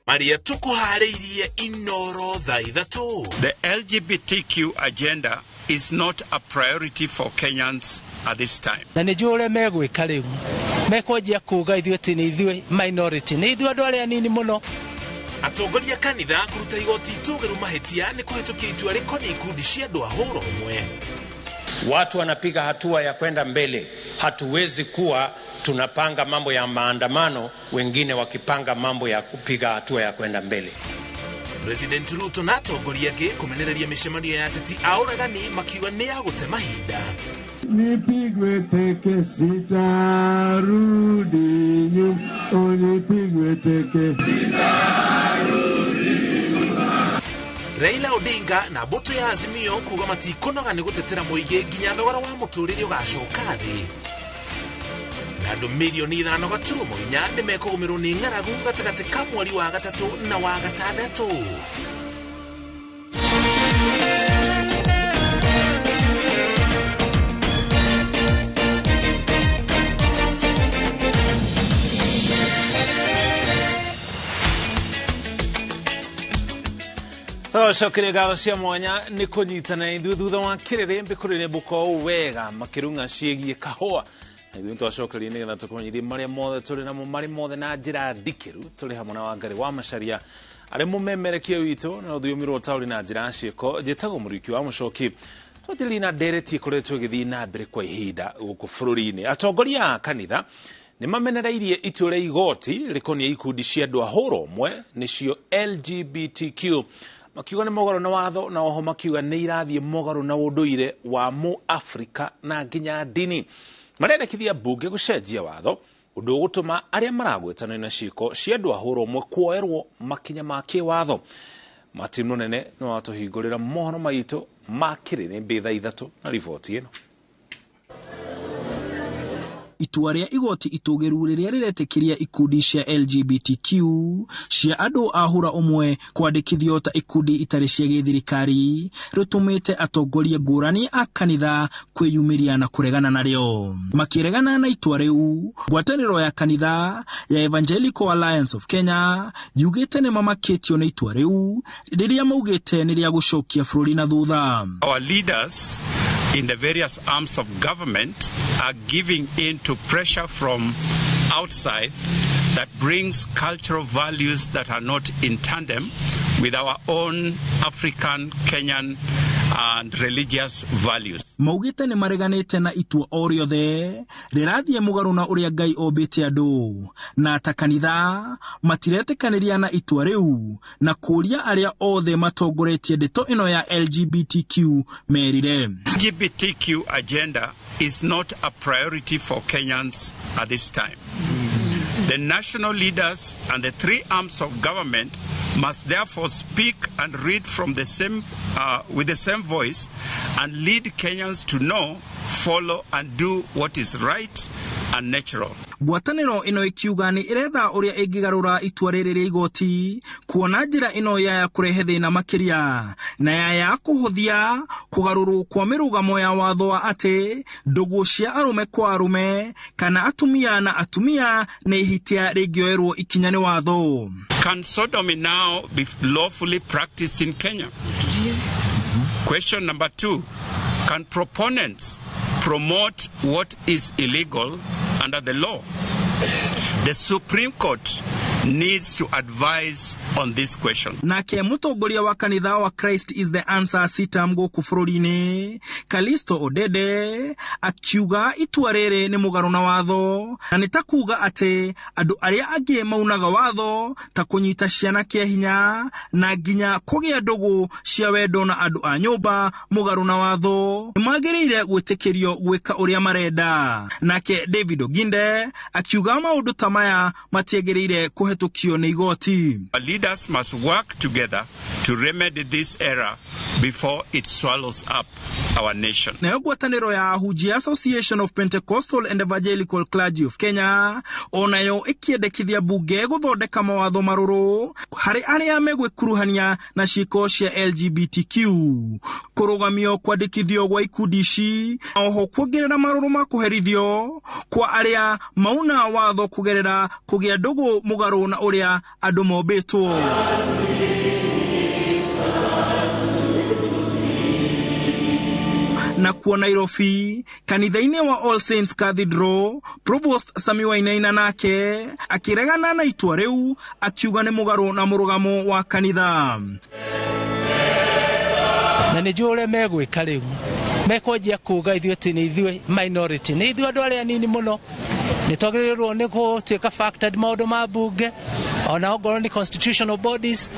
Marĩa tũkũharĩirie Inoro thaa 3. The LGBTQ agenda is not a priority for Kenyans at this time. Na nĩ njũĩ ũrĩa megwĩka rĩu, mekwanjia kuga ithuĩ atĩ nĩ ithuĩ minority, nĩ ithuĩ andũ arĩa anini mũno. Atongoria kanitha kũruta igoti itũgĩru mahĩtia nĩ kũhĩtũkia itua rĩkoniĩ ikundi cia andũ a hũra ũmwe. Watu wanapiga hatua ya kwenda mbele. Hatuwezi kuwa tunapanga mambo ya maandamano, wengine wakipanga mambo ya kupiga hatua ya kwenda mbele. President Ruto na atongoria angĩ kũmenereria mĩcemanio ya ateti a ũragani makiuga nĩ ya gũte mahinda. Nipigwe teke sitarudi nyuma, nipigwe teke sitarudi nyuma. Raila Odinga na mbũtũ ya Azimio kuga matikũnoga nĩ gũtetera mũingĩ nginya thogora wa mũtũrĩre ũgacoka thĩ. Na andũ mirioni 5.4 nĩ mekũgũmĩrwo nĩ ng'aragu gatagatĩ ka mweri wa 3 na wa 6. Tũcokerie ngatho cia mwanya nĩ kũnyitana ithuĩ thutha wa kĩrĩrĩmbĩ kũrĩrĩmbũka ũũ wega makĩrung'a ciĩgiĩ kahũa. Na ithuĩ nĩtwacokerie nĩgetha tũkũmenyithie marĩa mothe tũrĩ namo marĩ mothe na njĩra ndikĩru. Tũrĩ hamwe na Wangari wa Macharia arĩ mũmemerekia witũ na rũthiomi rwa ũtaũri na njĩra ya ciĩko. Njĩtagwo Mũriũki wa Mũcoki. Twanjĩrĩria na ndereti ĩkoretwo ĩgĩthiĩ na mbere kwa ihinda gũkũ bũrũri-inĩ. Atongoria a kanitha nĩ mamenereirie itua rĩa igoti rĩkoniĩ ikundi cia andũ a hũra ũmwe nĩcio LGBTQ, makiuga nĩ mũgarũ na watho, na oho makiuga nĩ irathiĩ mũgarũ na ũndũire wa mũAfrika na nginya ndini. Marendekithia mbunge gũcenjia watho ũndũ ũgũtũma arĩa maragwetanio na ciĩko cia andũ a hũra ũmwe kuoerwo makinya ma kĩwatho. Martin Mũnene nĩ watũhingũrĩra mohoro maitũ ma kĩrĩrĩmbĩ thaa 3 na riboti ĩno. Itua rĩa igoti itũgĩru rĩrĩa rĩretĩkĩria ikundi cia LGBTQ cia andũ a hũra ũmwe kwandĩkithio ta ikundi itarĩ cia gĩthirikari rĩtũmĩte atongoria ngũrani a kanitha kwĩyumĩria na kũregana narĩo. Makĩregana na itua rĩu, ngwatanĩro ya kanitha ya Evangelical Alliance of Kenya yugĩte nĩ mamakĩtio nĩ itua rĩu rĩrĩa maugĩte nĩ rĩa gũcokia bũrũri na thutha. Our leaders in the various arms of government are giving in to pressure from outside that brings cultural values that are not in tandem with our own African, Kenyan and religious values. Maugĩte nĩ mareganĩte na itua o rĩothe rĩrathiĩ mũgarũ na ũrĩa Ngai ombĩte andũ, na ta kanitha matiretĩkanĩria na itua rĩu na kũũria arĩa othe matongoretie ndeto ĩno ya LGBTQ merire. LGBTQ agenda is not a priority for Kenyans at this time. The national leaders and the three arms of government must therefore speak and read from the same, with the same voice and lead Kenyans to know, follow and do what is right and natural. Ngwatanĩro ĩno ĩkiuga nĩ ĩretha ũrĩa ĩngĩgarũra itua rĩrĩ rĩa igoti kuona njĩra ĩno yaya kũrehe thĩna makĩria na yaya kũhũthia kũgarũrwo kwa mĩrũgamo ya watho wa atĩ ndũgũ cia arũme kwa arũme kana atumia na atumia nĩ ihĩtia rĩngĩoerwo ikinya nĩ watho. Can sodomy now be lawfully practiced in Kenya? Question number 2, can proponents promote what is illegal under the law? The Supreme Court needs to advise on this question. Nake mũtongoria wa kanitha wa Christ is the Answer CITAM gũkũ bũrũri-inĩ Kalisto Odede akiuga itua rĩrĩ nĩ mũgarũ na watho na nĩ ta kuga atĩ andũ arĩa angĩ maunaga watho ta kũnyita ciana kĩa hinya na nginya kũgĩa ndũgũ cia wendo na andũ a nyũmba mũgarũ na watho nĩ magĩrĩire gwĩtĩkĩrio gwĩka ũrĩa marenda. Nake David Oginde akiuga maũndũ ta maya matiagĩrĩire kũhetũkio nĩ igoti. Our leaders must work together to remedy this error before it swallows up our nation. Nayo ngwatanĩro ya Ahunjia Association of Pentecostal and Evangelical Clergy of Kenya onayo ĩkĩendekithia mbunge gũthondeka mawatho marũrũ harĩ arĩa megwĩkuruhania na ciĩko cia LGBTQ, kũrũgamio kwandĩkithio gwa ikundi ici, oho kuongerera marũrũ ma kũherithio kwa arĩa mauna watho kũgerera kũgĩa ndũgũ mũgarũ mũgarũ na ũrĩa andũ mombĩtwo. Na kuo Nairobi kanitha-inĩ wa All Saints Cathedral, Provost Sami Wainaina nake akĩregana na itua rĩu akiuga nĩ mũgarũ na mũrũgamo wa kanitha. Na nĩ njũĩ ũrĩa megwĩka rĩu, mekwanjia kuga ithuĩ atĩ nĩ ithuĩ minority, nĩ ithuĩ andũ arĩa anini mũno, nĩ twagĩrĩirwo nĩ gũtuĩka factored maũndũ ma mbunge, ona ongorwo nĩ constitutional bodies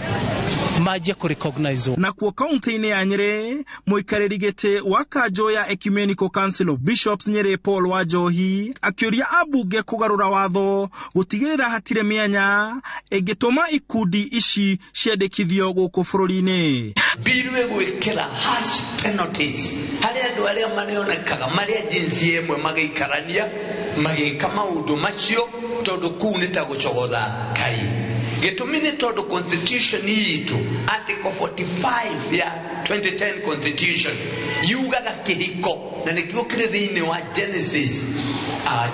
manjie kũ-recognize. Na kuo kaunti-inĩ ya Nyĩrĩ, mũikarĩri gĩtĩ wa kanjũ ya Ecumenical Council of Bishops Nyĩrĩ Paul Wanjohi akĩũria ambunge kũgarũra watho gũtigĩrĩra hatirĩ mĩanya ĩngĩtũma ikundi ici ciandĩkithio gũkũ bũrũri-inĩ. Bill ĩgwĩkĩra harsh penalties harĩ andũ arĩa marĩonekaga marĩ a jinsi ĩmwe magĩikarania magĩka maũndũ macio, tondũ kũu nĩ ta gũcogotha Ngai. Gĩtũmi nĩ tondũ constitution itũ article 45 ya 2010 constitution yugaga kĩhiko, na nĩkĩo kĩrĩ thĩinĩ wa Genesis,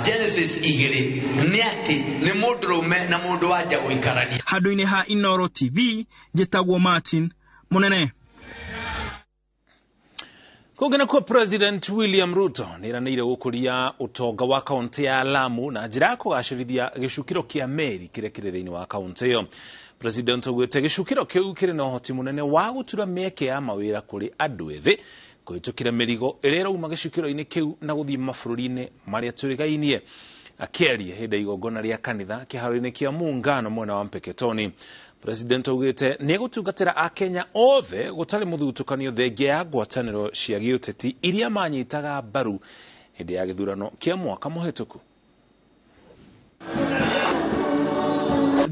Genesis 2, nĩ atĩ nĩ mũndũrũme na mũndũ wanja gũikarania. Handũ-inĩ ha Inooro TV, njĩtagwo Martin Mũnene. Kũngĩ nakuo President William Ruto nĩeranĩire gũkũria ũtonga wa kaunti ya Lamu na njĩra ya kũgacĩrithia gĩcukĩro kĩa meri kĩrĩa kĩrĩ thĩinĩ wa kaunti ĩyo. President augĩte gĩcukĩro kĩu kĩrĩ na ũhoti mũnene wa gũtura mĩeke ya mawĩra kũrĩ andũ ethĩ kũhĩtũkĩra mĩrigo ĩrĩa ĩrauma gĩcukĩro-inĩ kĩu na gũthiĩ mabũrũri-inĩ marĩa tũrigainie. Akĩaria hĩndĩ ya igongona rĩa kanitha kĩharo-inĩ kĩa Muungano mwena wa Mpeketoni, President augĩte nĩegũtungatĩra Akenya othe gũtarĩ mũthutũkanio thengia ya ngwatanĩro cia gĩũteti iria manyitaga mbaru hĩndĩ ya gĩthurano kĩa mwaka mũhĩtũku.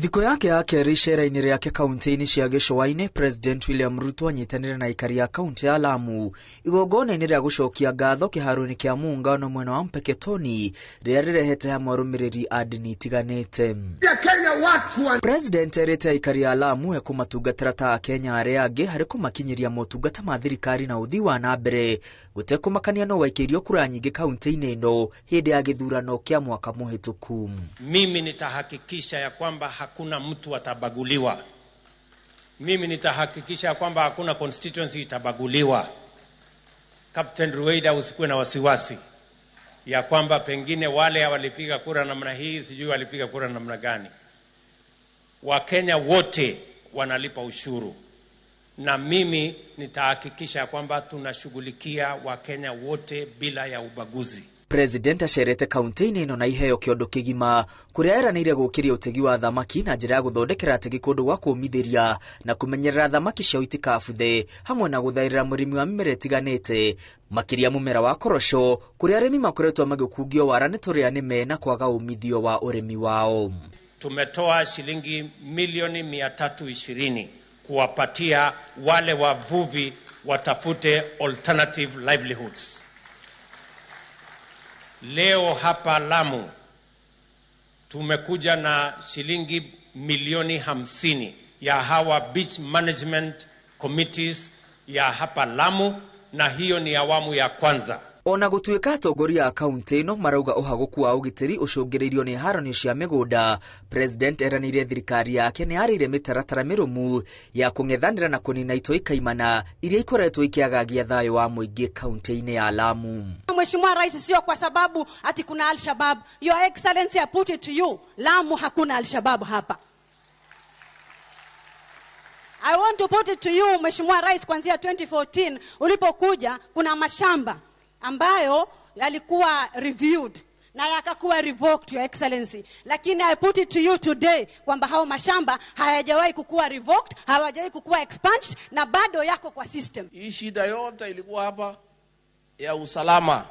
Thikũ yake ya kerĩ icera-inĩ rĩake kaunti-inĩ cia gĩcũa-inĩ, President William Ruto anyitanĩire na aikari a kaunti ya Lamu igongona-inĩ rĩa gũcokia ngatho kĩharo-inĩ kĩa Muungano mwena wa Mpeketoni rĩrĩa rĩrehete hamwe arũmĩrĩri a ndini itiganĩte. President erĩte aikari a Lamu ekũmatungatĩra ta Akenya arĩa angĩ harĩ kũmakinyĩria motungata ma thirikari na ũthii wa na mbere gũtekũmakania no waikĩirio kura nyingĩ kaunti-inĩ ĩno hĩndĩ ya gĩthurano kĩa mwaka mũhĩtũku. Mimi nitahakikisha ya kwamba hakuna mtu atabaguliwa. Mimi nitahakikisha ya kwamba hakuna constituency itabaguliwa. Captain Ruweida, usikuwe na wasiwasi ya kwamba pengine wale walipiga kura namna hii, sijui walipiga kura namna gani. Wakenya wote wanalipa ushuru, na mimi nitahakikisha ya kwamba tunashughulikia Wakenya wote bila ya ubaguzi. President acerete kaunti-inĩ ĩno na iheo kĩondo kĩgima kũrĩa eranĩire gũkĩria ũtegi wa thamaki na njĩra ya gũthondekera ategi kũndũ gwa kũũmithĩria na kũmenyerera thamaki ciao itikabuthe, hamwe na gũthaĩrĩra mũrĩmi wa mĩmera ĩtiganĩte makĩria mũmera wa korosho kũrĩa arĩmi makoretwo magĩkungio wara nĩ tũrĩa nĩme na kwaga umithio wa ũrĩmi wao. Tumetoa shilingi milioni 320 kuwapatia wale wavuvi watafute alternative livelihoods. Leo hapa Lamu tumekuja na shilingi milioni 50 ya hawa beach management committees ya hapa Lamu, na hiyo ni awamu ya kwanza. Ona gũtuĩka atongoria a kaunti ĩno marauga ũhagũku wa ũgitĩri ũcũngĩrĩirio nĩ haranio cia mĩgũnda, President eranĩire thirikari yake nĩ yarĩire mĩtaratara mĩrũmu ya kũng'ethanĩra na kũnina itoi kaimana iria ikoretwo ikĩagagia thayũ wa mũingĩ kaunti-inĩ ya Lamu. Mheshimiwa Rais, sio kwa sababu ati kuna Al-Shabaab. Your Excellency, I put it to you, Lamu hakuna Al-Shabaab hapa. I want to put it to you, Mheshimiwa Rais, kuanzia 2014 ulipokuja kuna mashamba ambayo yalikuwa reviewed na yakakuwa revoked, Your Excellency. Lakini I put it to you today kwamba hao mashamba hayajawahi kukuwa revoked, hawajawahi kukuwa expunged na bado yako kwa system. Hii shida yote ilikuwa hapa ya usalama.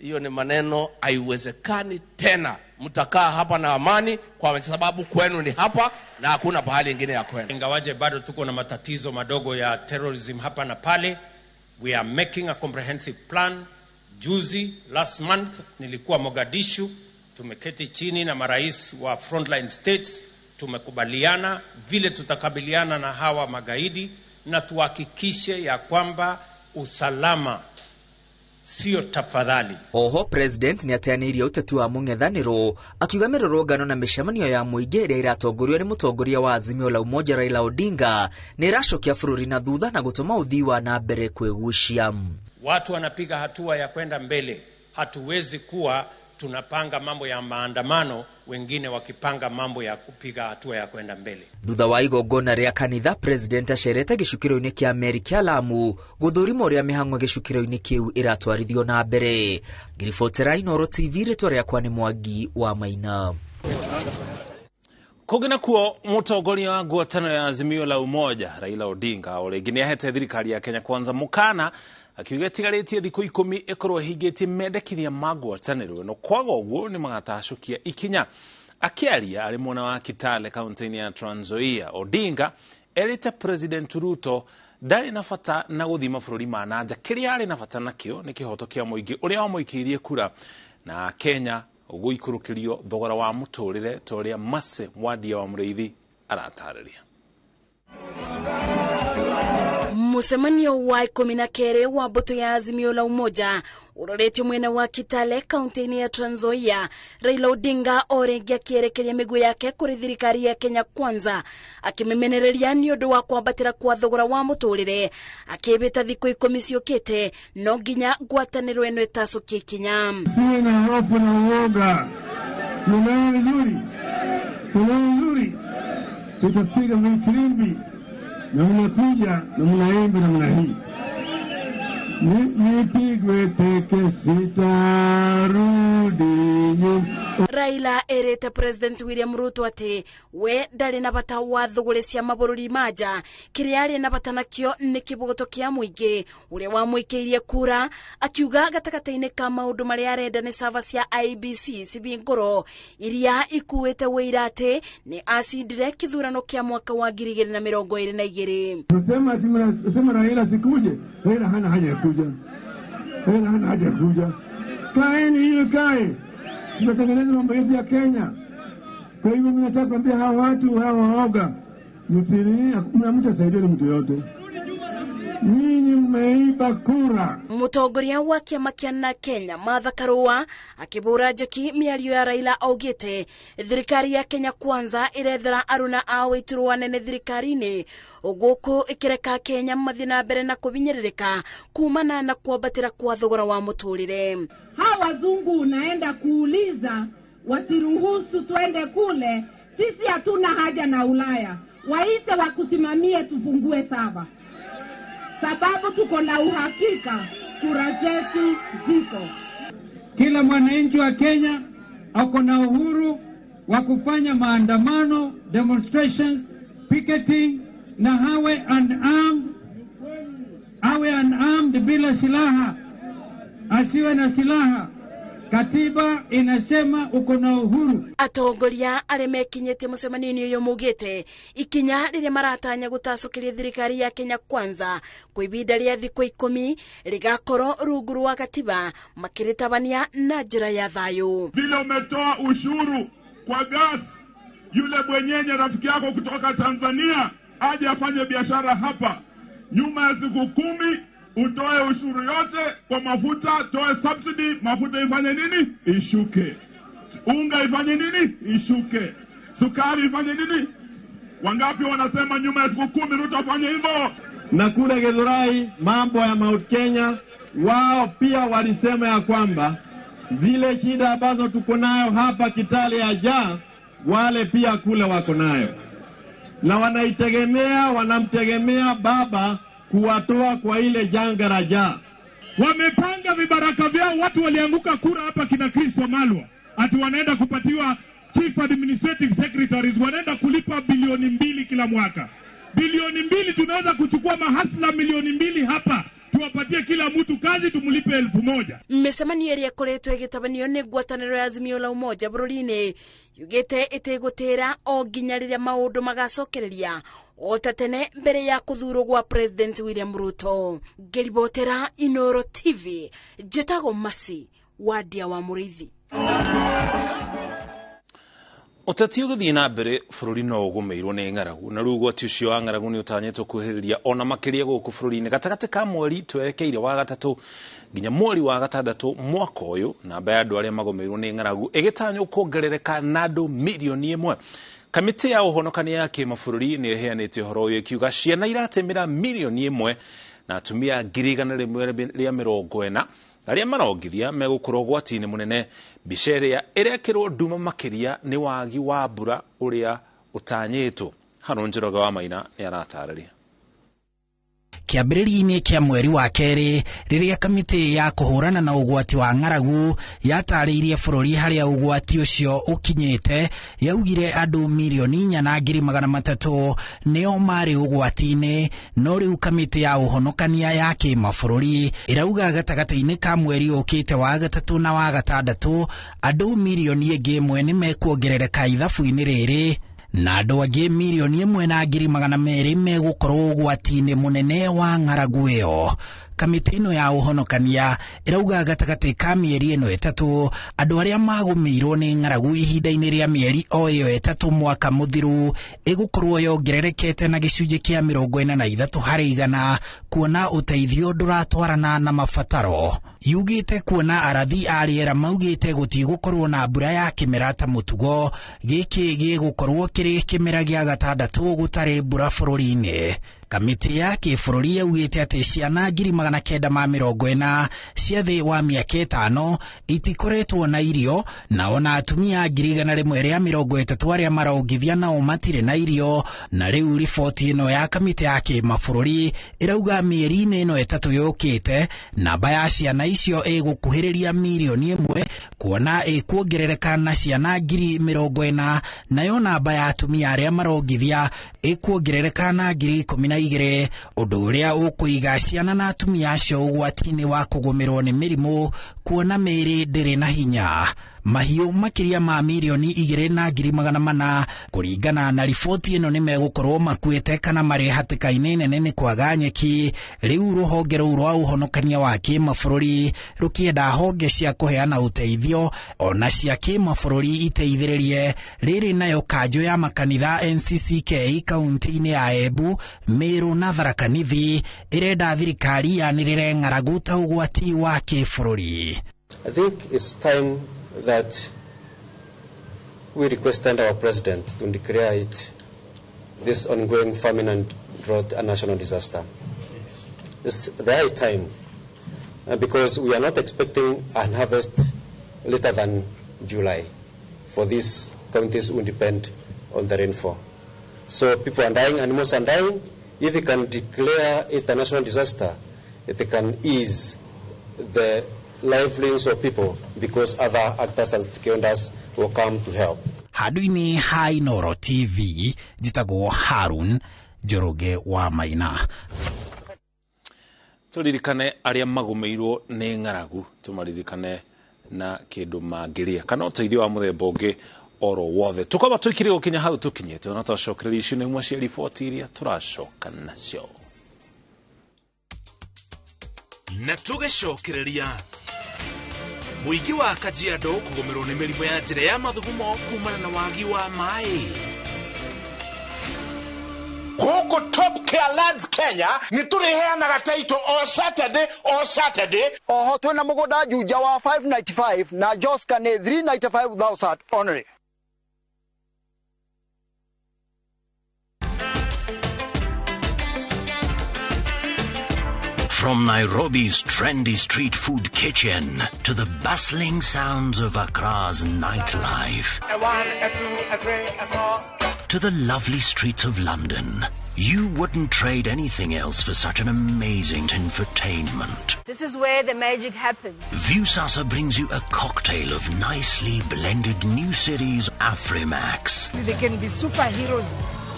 Hiyo ni maneno haiwezekani tena. Mtakaa hapa na amani kwa sababu kwenu ni hapa na hakuna pahali ingine ya kwenu. Ingawaje bado tuko na matatizo madogo ya terrorism hapa na pale, we are making a comprehensive plan. Juzi, last month, nilikuwa Mogadishu, tumeketi chini na marais wa frontline states, tumekubaliana vile tutakabiliana na hawa magaidi na tuhakikishe ya kwamba usalama Sio tafadhali. Oho president nĩ ateanĩirie ũteti wa mũng'ethanĩro akiuga mĩrũrũngano na mĩcemanio ya mũingĩ ĩrĩa ĩratongorio nĩ mũtongoria wa Azimio la Umoja Raila Odinga nĩ ĩracokia bũrũri na thutha na gũtũma ũthii wa na mbere kwĩgucia. Watu wanapiga hatua ya kwenda mbele. Hatuwezi kuwa tunapanga mambo ya maandamano, wengine wakipanga mambo ya kupiga hatua ya kwenda mbele. Thutha wa igongona rĩa kanitha, president acerete gĩcukĩro-inĩ kĩa meri kĩa Lamu gũthũrima ũrĩa mĩhang'o gĩcukĩro-inĩ kĩu ĩratwarithio na mbere. Ngiribotera Inooro TV, rĩtwa rĩakwa nĩ Mwangi wa Maina. Kũngĩ nakuo, mũtongoria wa ngwatanĩro ya Azimio la Umoja Raila Odinga o rĩngĩ nĩahete thirikari ya Kenya Kwanza mũkana akiuga ĩtigarĩtie thikũ 10 ĩkorwo ĩhingĩtie mendekithia ma ngwatanĩro ĩno, kwaga ũguo nĩ magatacũkia ikinya. Akĩaria arĩ mwena wa Kitale kaunti-inĩ ya Trans Nzoia, Odinga erĩte President Ruto ndarĩ na bata na gũthiĩ mabũrũri ma na nja, kĩrĩa arĩ na bata nakĩo nĩ kĩhoto kĩa mũingĩ ũrĩa wamũikĩirie kura na Kenya gũikũrũkĩrio thogora wa mũtũrĩre ta ũrĩa Mercy Mwandia wa Mũrĩithi aratarĩria. Mũcemanio wa 12 wa mbũtũ ya Azimio la Umoja ũroretio mwena wa Kitale kaunti-inĩ ya Trans Nzoia, Raila Odinga o rĩngĩ akĩerekeria mĩguĩ yake kũrĩ thirikari ya Kenya Kwanza akĩmĩmenereria nĩ ũndũ wa kwambatĩra kwa thogora wa mũtũrĩre, akĩĩbĩta thikũ 10 ciũkĩte no nginya ngwatanĩro ĩno ĩtacũkie ikinya. Siwe na hofu na uoga, tunayo vizuri, tunayo vizuri, tutapiga filimbi na mnakuja na mnaimba namna hii. Nipigwe teke sitarudi nyuma. Raila erete President William Ruto atĩ we ndarĩ na bata wa thũgũrĩ cia mabũrũri ma nja, kĩrĩa arĩ na bata nakĩo nĩ kĩbogoto kĩa mũingĩ ũrĩa wamũikĩirie kura, akiuga gatagatĩ-inĩ ka maũndũ marĩa arenda nĩ sava cia IEBC cibingũro iria ikuĩte wũira atĩ nĩ acindire kĩthurano kĩa mwaka wa 2022. Sema Raila sikuje, Raila hana haja ya kuja, Raila hana haja ya kuja. Kaeni hiyo kae, tunatengeneza mambo yetu ya Kenya. Kwa hivyo mimi nataka kuambia hawa watu hawa waoga, msiri hakuna mtu asaidiwe na mtu yote. Nyinyi mmeiba kura. Mũtongoria wa kĩama kĩa na Kenya Martha Karua akĩbũra njeki mĩario ya Raila augĩte thirikari ya Kenya Kwanza ĩrethera aruna a wĩiturwa anene thirikari-inĩ gũkũ ĩkĩreka Kenya mathiĩ na mbere na kũbinyĩrĩrĩka kumana na kwambatĩra kwa thogora wa mũtũrĩre. Hawa wazungu unaenda kuuliza wasiruhusu twende kule, sisi hatuna haja na Ulaya, waite wakusimamie tufungue saba, sababu tuko na uhakika kura zetu ziko. Kila mwananchi wa Kenya ako na uhuru wa kufanya maandamano, demonstrations, picketing, na hawe unarmed, awe unarmed bila silaha, asiwe na silaha. Katiba inasema uko na uhuru. Atongoria arĩa mekinyĩtie mũcemanio-inĩ ũyũ maugĩte ikinya rĩrĩa maratanya gũtacũkĩria thirikari ya Kenya Kwanza kwa ibinda rĩa thikũ 10 rĩgakorwo rungu rwa katiba makĩrĩtabania na njĩra ya thayũ. Vile umetoa ushuru kwa gas, yule bwenyenye rafiki yako kutoka Tanzania aje afanye biashara hapa, nyuma ya siku 10 utoe ushuru yote kwa mafuta, toe subsidy, mafuta ifanye nini? Ishuke. Unga ifanye nini? Ishuke. Sukari ifanye nini? Wangapi wanasema nyuma ya siku 10 Ruto afanye hivyo? Na kule Githurai mambo ya Mount Kenya, wao pia walisema ya kwamba zile shida ambazo tuko nayo hapa Kitale ya jaa, wale pia kule wako nayo. Na wanaitegemea, wanamtegemea baba kuwatoa kwa ile janga la jaa. Wamepanga vibaraka vyao, watu walianguka kura hapa kina Chris Wamalwa, ati wanaenda kupatiwa chief administrative secretaries, wanaenda kulipa bilioni 2 kila mwaka. Bilioni 2 tunaweza kuchukua mahasla milioni 2 hapa, tuwapatie kila mtu kazi, tumlipe 1000. Mĩcemanio ĩrĩa ĩkoretwo ĩgĩtabanio nĩ ngwatanĩro ya Azimio la Umoja bũrũri-inĩ yugĩte ĩtĩgũtĩra o nginya rĩrĩa maũndũ magacokereria o ta tene mbere ya kũthurwo gwa President William Ruto. Ngĩribotera Inooro TV, njĩtagwo Mercy Wandia wa Mũrĩithi. Ũteti ũgĩthiĩ na mbere bũrũri no ũgũmĩirwo nĩ ng'aragu, na rĩu ũgwati ũcio wa ng'aragu nĩ ũtanyĩtwo kwĩhĩrĩria ona makĩria gũkũ bũrũri-inĩ gatagatĩ ka mweri twerekeire wa gatatũ nginya mweri wa gatandatũ mwaka ũyũ. Namba ya andũ arĩa magũmĩirwo nĩ ng'aragu ĩgĩtanywo kuongerereka na andũ mirioni 1. Kamĩtĩ ya ũhonokania ya kĩmabũrũri nĩ ĩheanĩte ũhoro ũyũ ĩkiuga ciana iratĩmĩra mirioni 1 na atumia 140,000 arĩa marongithia megũkorwo ũgwati-inĩ mũnene. Mbica ĩrĩa ĩrekĩrwo nduma makĩria nĩ wagi wa mbura ũrĩa ũtanyĩtwo. Harũn Njoroge wa Maina nĩ aratarĩria. Kĩambĩrĩria-inĩ kĩa mweri wa kerĩ, rĩrĩa kamĩtĩ ya kũhũrana na ũgwati wa ng'aragu yatarĩirie bũrũri harĩa ũgwati ũcio ũkinyĩte, yaugire andũ mirioni 4,300 nĩo marĩ ũgwati-inĩ. No rĩu kamĩtĩ ya ũhonokania ya kĩmabũrũri ĩrauga gatagatĩ-inĩ ka mweri ũkĩte wa gatatũ na wa gatandatũ andũ mirioni ĩngĩ 1 nĩ mekuongerereka ithabu-inĩ rĩrĩ, na andũ angĩ mirioni 1,200 megũkorwo ũgwati-inĩ mũnene wa ng'aragu ĩyo. Kamĩtĩ ĩno ya ũhonokania ĩrauga gatagatĩ ka mĩeri ĩno 3 andũ arĩa magũmĩirwo nĩ ng'aragu ihinda-inĩ rĩa mĩeri o ĩyo 3 mwaka mũthiru ĩgũkorwo yongererekete na gĩcunjĩ kĩa 43 harĩ igana, kuona ũteithio ndũratwarana na mabataro. Yugĩte kuona arathi a rĩera maugĩte gũtigũkorwo na mbura ya kĩmera ta mũtugo, gĩkĩ gĩgũkorwo kĩrĩ kĩmera gĩa gatandatũ gũtarĩ mbura bũrũri-inĩ. Kamĩtĩ ya kĩbũrũri yaugĩte atĩ ciana 940 cia thĩ wa mĩaka 5 itikoretwo na irio, na ona atumia 130 arĩa marongithia nao matirĩ na irio. Na rĩu riboti ĩno ya kamĩtĩ ya kĩmabũrũri ĩrauga mĩeri-inĩ ĩno 3 yũkĩte namba ya ciana icio ĩgũkuhĩrĩria mirioni 1, kuona ĩkuongerereka na ciana 40,000, nayo namba ya atumia arĩa marongithia ĩkuongerereka na 12,000, ũndũ ũrĩa ũkũiga ciana na atumia acio ũgwati-inĩ wa kũgũmĩrwo nĩ mĩrimũ, kuona mĩĩrĩ ndĩrĩ na hinya. Mahiũ makĩria ma mirioni 2,400 kũringana na riboti ĩno nĩ megũkorwo makuĩte kana marĩ hatĩka-inĩ nene nĩ kwaga nyeki. Rĩu rũhonge rũu rwa ũhonokania wa kĩmabũrũri rũkĩenda honge cia kũheana ũteithio ona cia kĩmabũrũri iteithĩrĩrie. Rĩrĩ nayo kanjũ ya makanitha NCCK kaunti-inĩ ya Embu, Meru na Tharaka Nithi ĩrenda thirikari yanĩrĩre ng'aragu ta ũgwati wa kĩbũrũri. I think it's time that we requested our president to declare it, this ongoing famine and drought, a national disaster. Yes. It's the high time, because we are not expecting an harvest later than July for these counties who depend on the rainfall. So people are dying, animals are dying. If we can declare it a national disaster, it can ease the livelihoods of people, because other actors and stakeholders will come to help. Handũ-inĩ ha Inooro TV, njĩtagwo Harun Njoroge wa Maina. Tũririkane arĩa magũmĩirwo nĩ ng'aragu, tũmaririkane na kĩndũ mangĩrĩa kana ũteithio wa mũthemba ũngĩ oro wothe. Tũkwamba tũikire gũkinya hau tũkinyĩte, ona twacokereria icio nĩ imwe cia riboti iria tũracoka nacio. Na tũgĩcokereria mũingĩ wa Kajiado kũgũmĩrwo nĩ mĩrimũ ya njĩra ya mathugumo kumana na wagi wa maĩ. Gũkũ Top Care Lands Kenya nĩ tũrĩheanaga title o Saturday o Saturday. Oho twĩna mũgũnda Juja wa 595 na Joska nĩ 395,000 only. From Nairobi's trendy street food kitchen to the bustling sounds of Accra's nightlife, A 1, a 2, a 3, a 4, to the lovely streets of London, you wouldn't trade anything else for such an amazing infotainment. This is where the magic happens. Viusasa brings you a cocktail of nicely blended new series Afrimax. They can be superheroes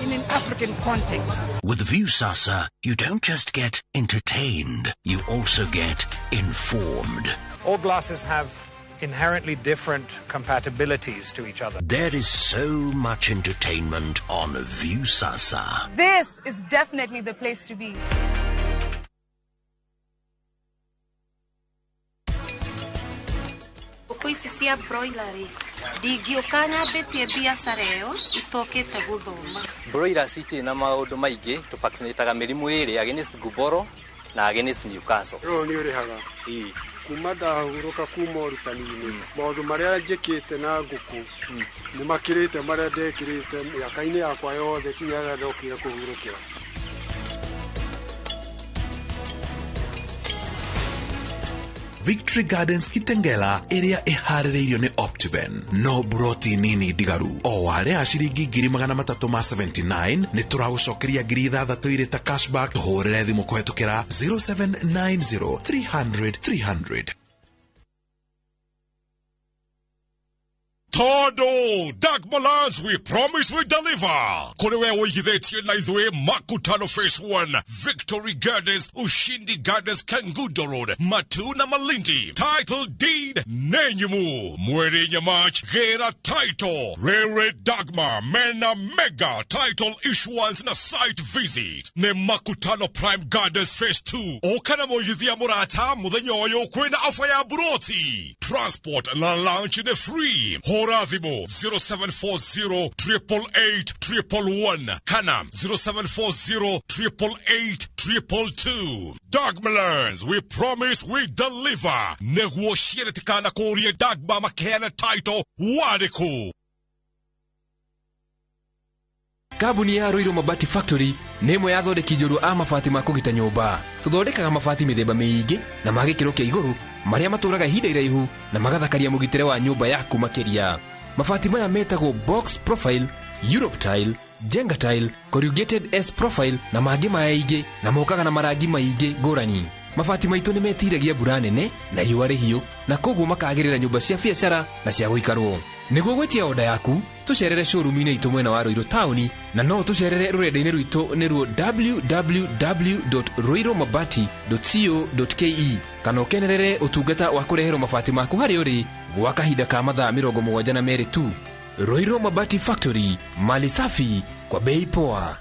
in an African context. With Viusasa, you don't just get entertained, you also get informed. All glasses have inherently different compatibilities to each other. There is so much entertainment on Viusasa. This is definitely the place to be. Ngũkũ ici cia broiler rĩ, Ndingĩũka nyambĩtie biacara ĩyo itokĩte gũthoma. Broilers itirĩ na maũndũ maingĩ, tũvaccinataga mĩrimũ ĩrĩ, against Gumboro na against Newcastle. Rũrũ nĩ ũrĩhaga kuma ndahurũka kuma ũrutani-inĩ, maũndũ marĩa njĩkĩte na ngũkũ nĩ makĩrĩte marĩa ndekĩrĩte mĩaka-inĩ yakwa yothe kinya rĩrĩa ndokire kũhurũkĩra. Victory Gardens Kitengela ĩrĩa ĩharĩrĩirio nĩ Optiven no broti nini ndigaru o warĩa ciringi 379 nĩ tũragũcokeria 6,000 irĩ ta cashback. Tũhũrĩre thimũ kũhetũkĩra 0790 300 300. Todo Dagmalans, we promise we deliver. Kuri we ũigithĩtie na ithuĩ Makutano Phase 1, Victory Gardens, Ushindi Gardens, Kangundo Road, Matu na Malindi. Title deed Nenyumu. Mweri Nyamach, Gera Title, Rere Dagma, Mena Mega, Title Issuance na Site Visit. Ne Makutano Prime Gardens Phase 2. Okana moyithia murata, muthenya ũyũ kwĩna ofa ya buroti. Transport na lunch ni free. Horathimo 0740 888 111 kana 0740 888 222. Dagmalans, we promise we deliver. Neguo ciĩrĩtikana kũrie Dagma makeana title warĩkũ. Kambuni ya Ruiru Mabati Factory nĩ ĩmwe ya athondeki njorua a mabati ma kũgita nyũmba. Tũthondekaga mabati mĩthemba mĩingĩ na ma gĩkĩro kĩa igũrũ marĩa matũraga ihinda iraihu na magathakaria mũgitĩre wa nyũmba yaku makĩria. Mabati maya metagwo box profile, Europe tile, Jenga tile, corrugated S profile na mangĩ maingĩ, na mokaga na marangi maingĩ ngũrani. Mabati maitũ nĩ metiragia mbura nene na riũa rĩhiũ, na koguo makagĩrĩra nyũmba cia biacara na cia gũikarwo. Nĩguo gwĩtia oda yaku, tũcerere showroom-inĩ itũ mwena wa Ruiru taũni, na no tũcerere rũrenda-inĩ rwitũ nĩruo www.ruirumabati.co.ke, kana ũkenerere ũtungata wa kũreherwo mabati maku harĩa ũrĩ gwa kahinda ka mathaa 72 tu. Ruiru Mabati Factory, mali safi kwa bei poa.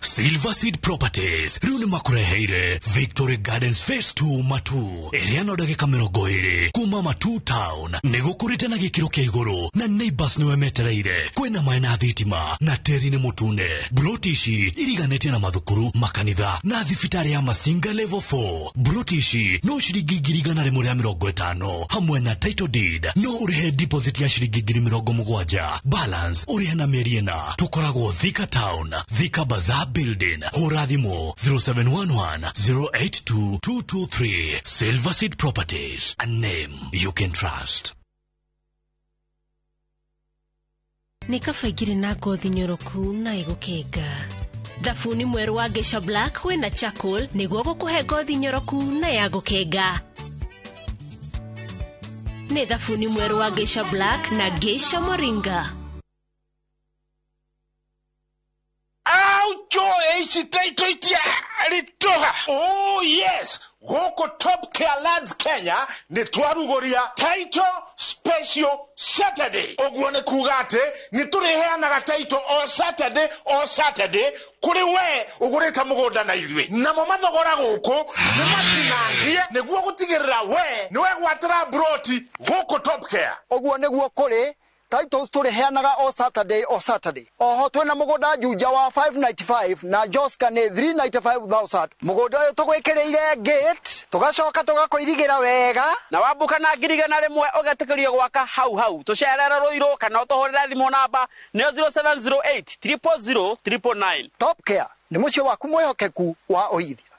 Silver Seed Properties rĩu nĩ makũreheire Victory Gardens Phase 2 Matu ĩrĩa no ndagĩka 20 kuma Matu Town. Nĩ gũkũrĩte na gĩkĩro kĩa igũrũ na neighbors nĩwe metereire. Kwĩna maĩ na thitima na tĩri nĩ mũtune. Broti ici iriganĩtie na mathukuru, makanitha na thibitarĩ ya Masinga Level 4. Broti ici no ciringi 150,000 hamwe na title deed. No ũrĩhe deposit ya ciringi 70,000, balance ũrĩhe na mĩeri 4. Tũkoragwo Thika Town, Thika Bazaar Building. Hũra thimũ 0711 082 223. Silver Seed Properties, a name you can trust. Nĩ kaba ingĩrĩ na ngothi nyoroku na ĩgũkenga. Thabuni mwerũ wa Geisha Black wĩna charcoal nĩguo gũkũhe ngothi nyoroku na ya gũkenga. Nĩ thabuni mwerũ wa Geisha Black na Geisha Moringa. Aucho Oh yes, goko Top Care Lands Kenya nĩ twarugũria Title Special Saturday. Ũguo nĩ kuga atĩ nĩ tũrĩheanaga title o Saturday o Saturday kũrĩ we ũgũrĩte mũgũnda na ithuĩ. Namo mathogora gũkũ nĩ matinangie nĩguo gũtigĩrĩra we nĩ wegwatĩra broti gũkũ Top Care. Ũguo nĩguo kũrĩ titles tũrĩheanaga o Saturday o Saturday. Oho twĩna mũgũnda Juja wa 595 na Joska nĩ 395,000. Mũgũnda ũyũ tũgwĩkĩrĩire gate, tũgacoka tũgakũirigĩra wega. Na wambuka na 100,000 ũgetĩkĩrio gwaka hau hau. Tũcerere Ruiru kana ũtũhũrĩre thimũ namba nĩyo 0708 000 999. Top Care nĩ mũciĩ waku mwĩhokeku wa ũigithia.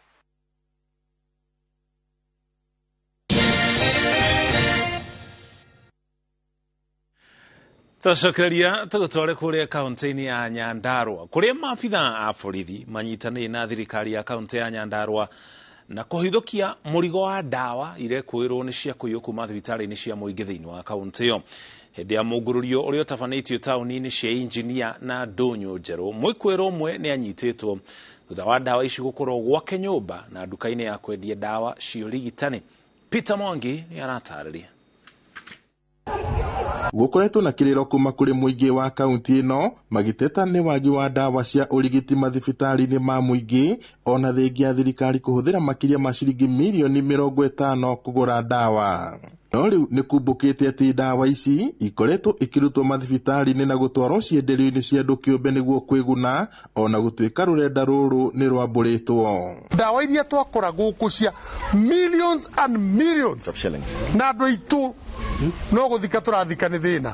Twacokereria tũgũtware kũrĩa kaunti-inĩ ya Nyandarua kũrĩa maabitha a borithi manyitanĩire na thirikari ya kaunti ya Nyandarua na kũhithũkia mũrigo wa ndawa irekũĩrwo nĩ cia kũiywo kuma thibitarĩ-inĩ cia mũingĩ thĩinĩ wa kaunti ĩyo. Hĩndĩ ya mũngũrũrio ũrĩa ũtabanĩtio taũni-inĩ cia Injinia na Ndũnyũ Njerũ, mwĩkũĩrwo ũmwe nĩ anyitĩtwo thutha wa ndawa ici gũkorwo gwake nyũmba na nduka-inĩ ya kwendia ndawa cia ũrigitani. Peter Mwangi nĩ aratarĩria. Gũkoretwo na kĩrĩro kuma kũrĩ mũingĩ wa kaunti ĩno magĩteta nĩ wagi wa ndawa cia ũrigiti mathibitarĩ-inĩ ma mũingĩ, ona thengia ya thirikari kũhũthĩra makĩria ma ciringi mirioni 50 kũgũra ndawa. No rĩu nĩ kumbũkĩte atĩ ndawa ici ikoretwo ikĩrutwo mathibitarĩ-inĩ na gũtwarwo cienderio-inĩ cia andũ kĩũmbe nĩguo kwĩguna, ona gũtuĩka rũrenda rũrũ nĩ rwambũrĩtwo. Ndawa iria twakora gũkũ cia millions and millions of shillings, na andũ aitũ no gũthika tũrathika nĩ thĩna.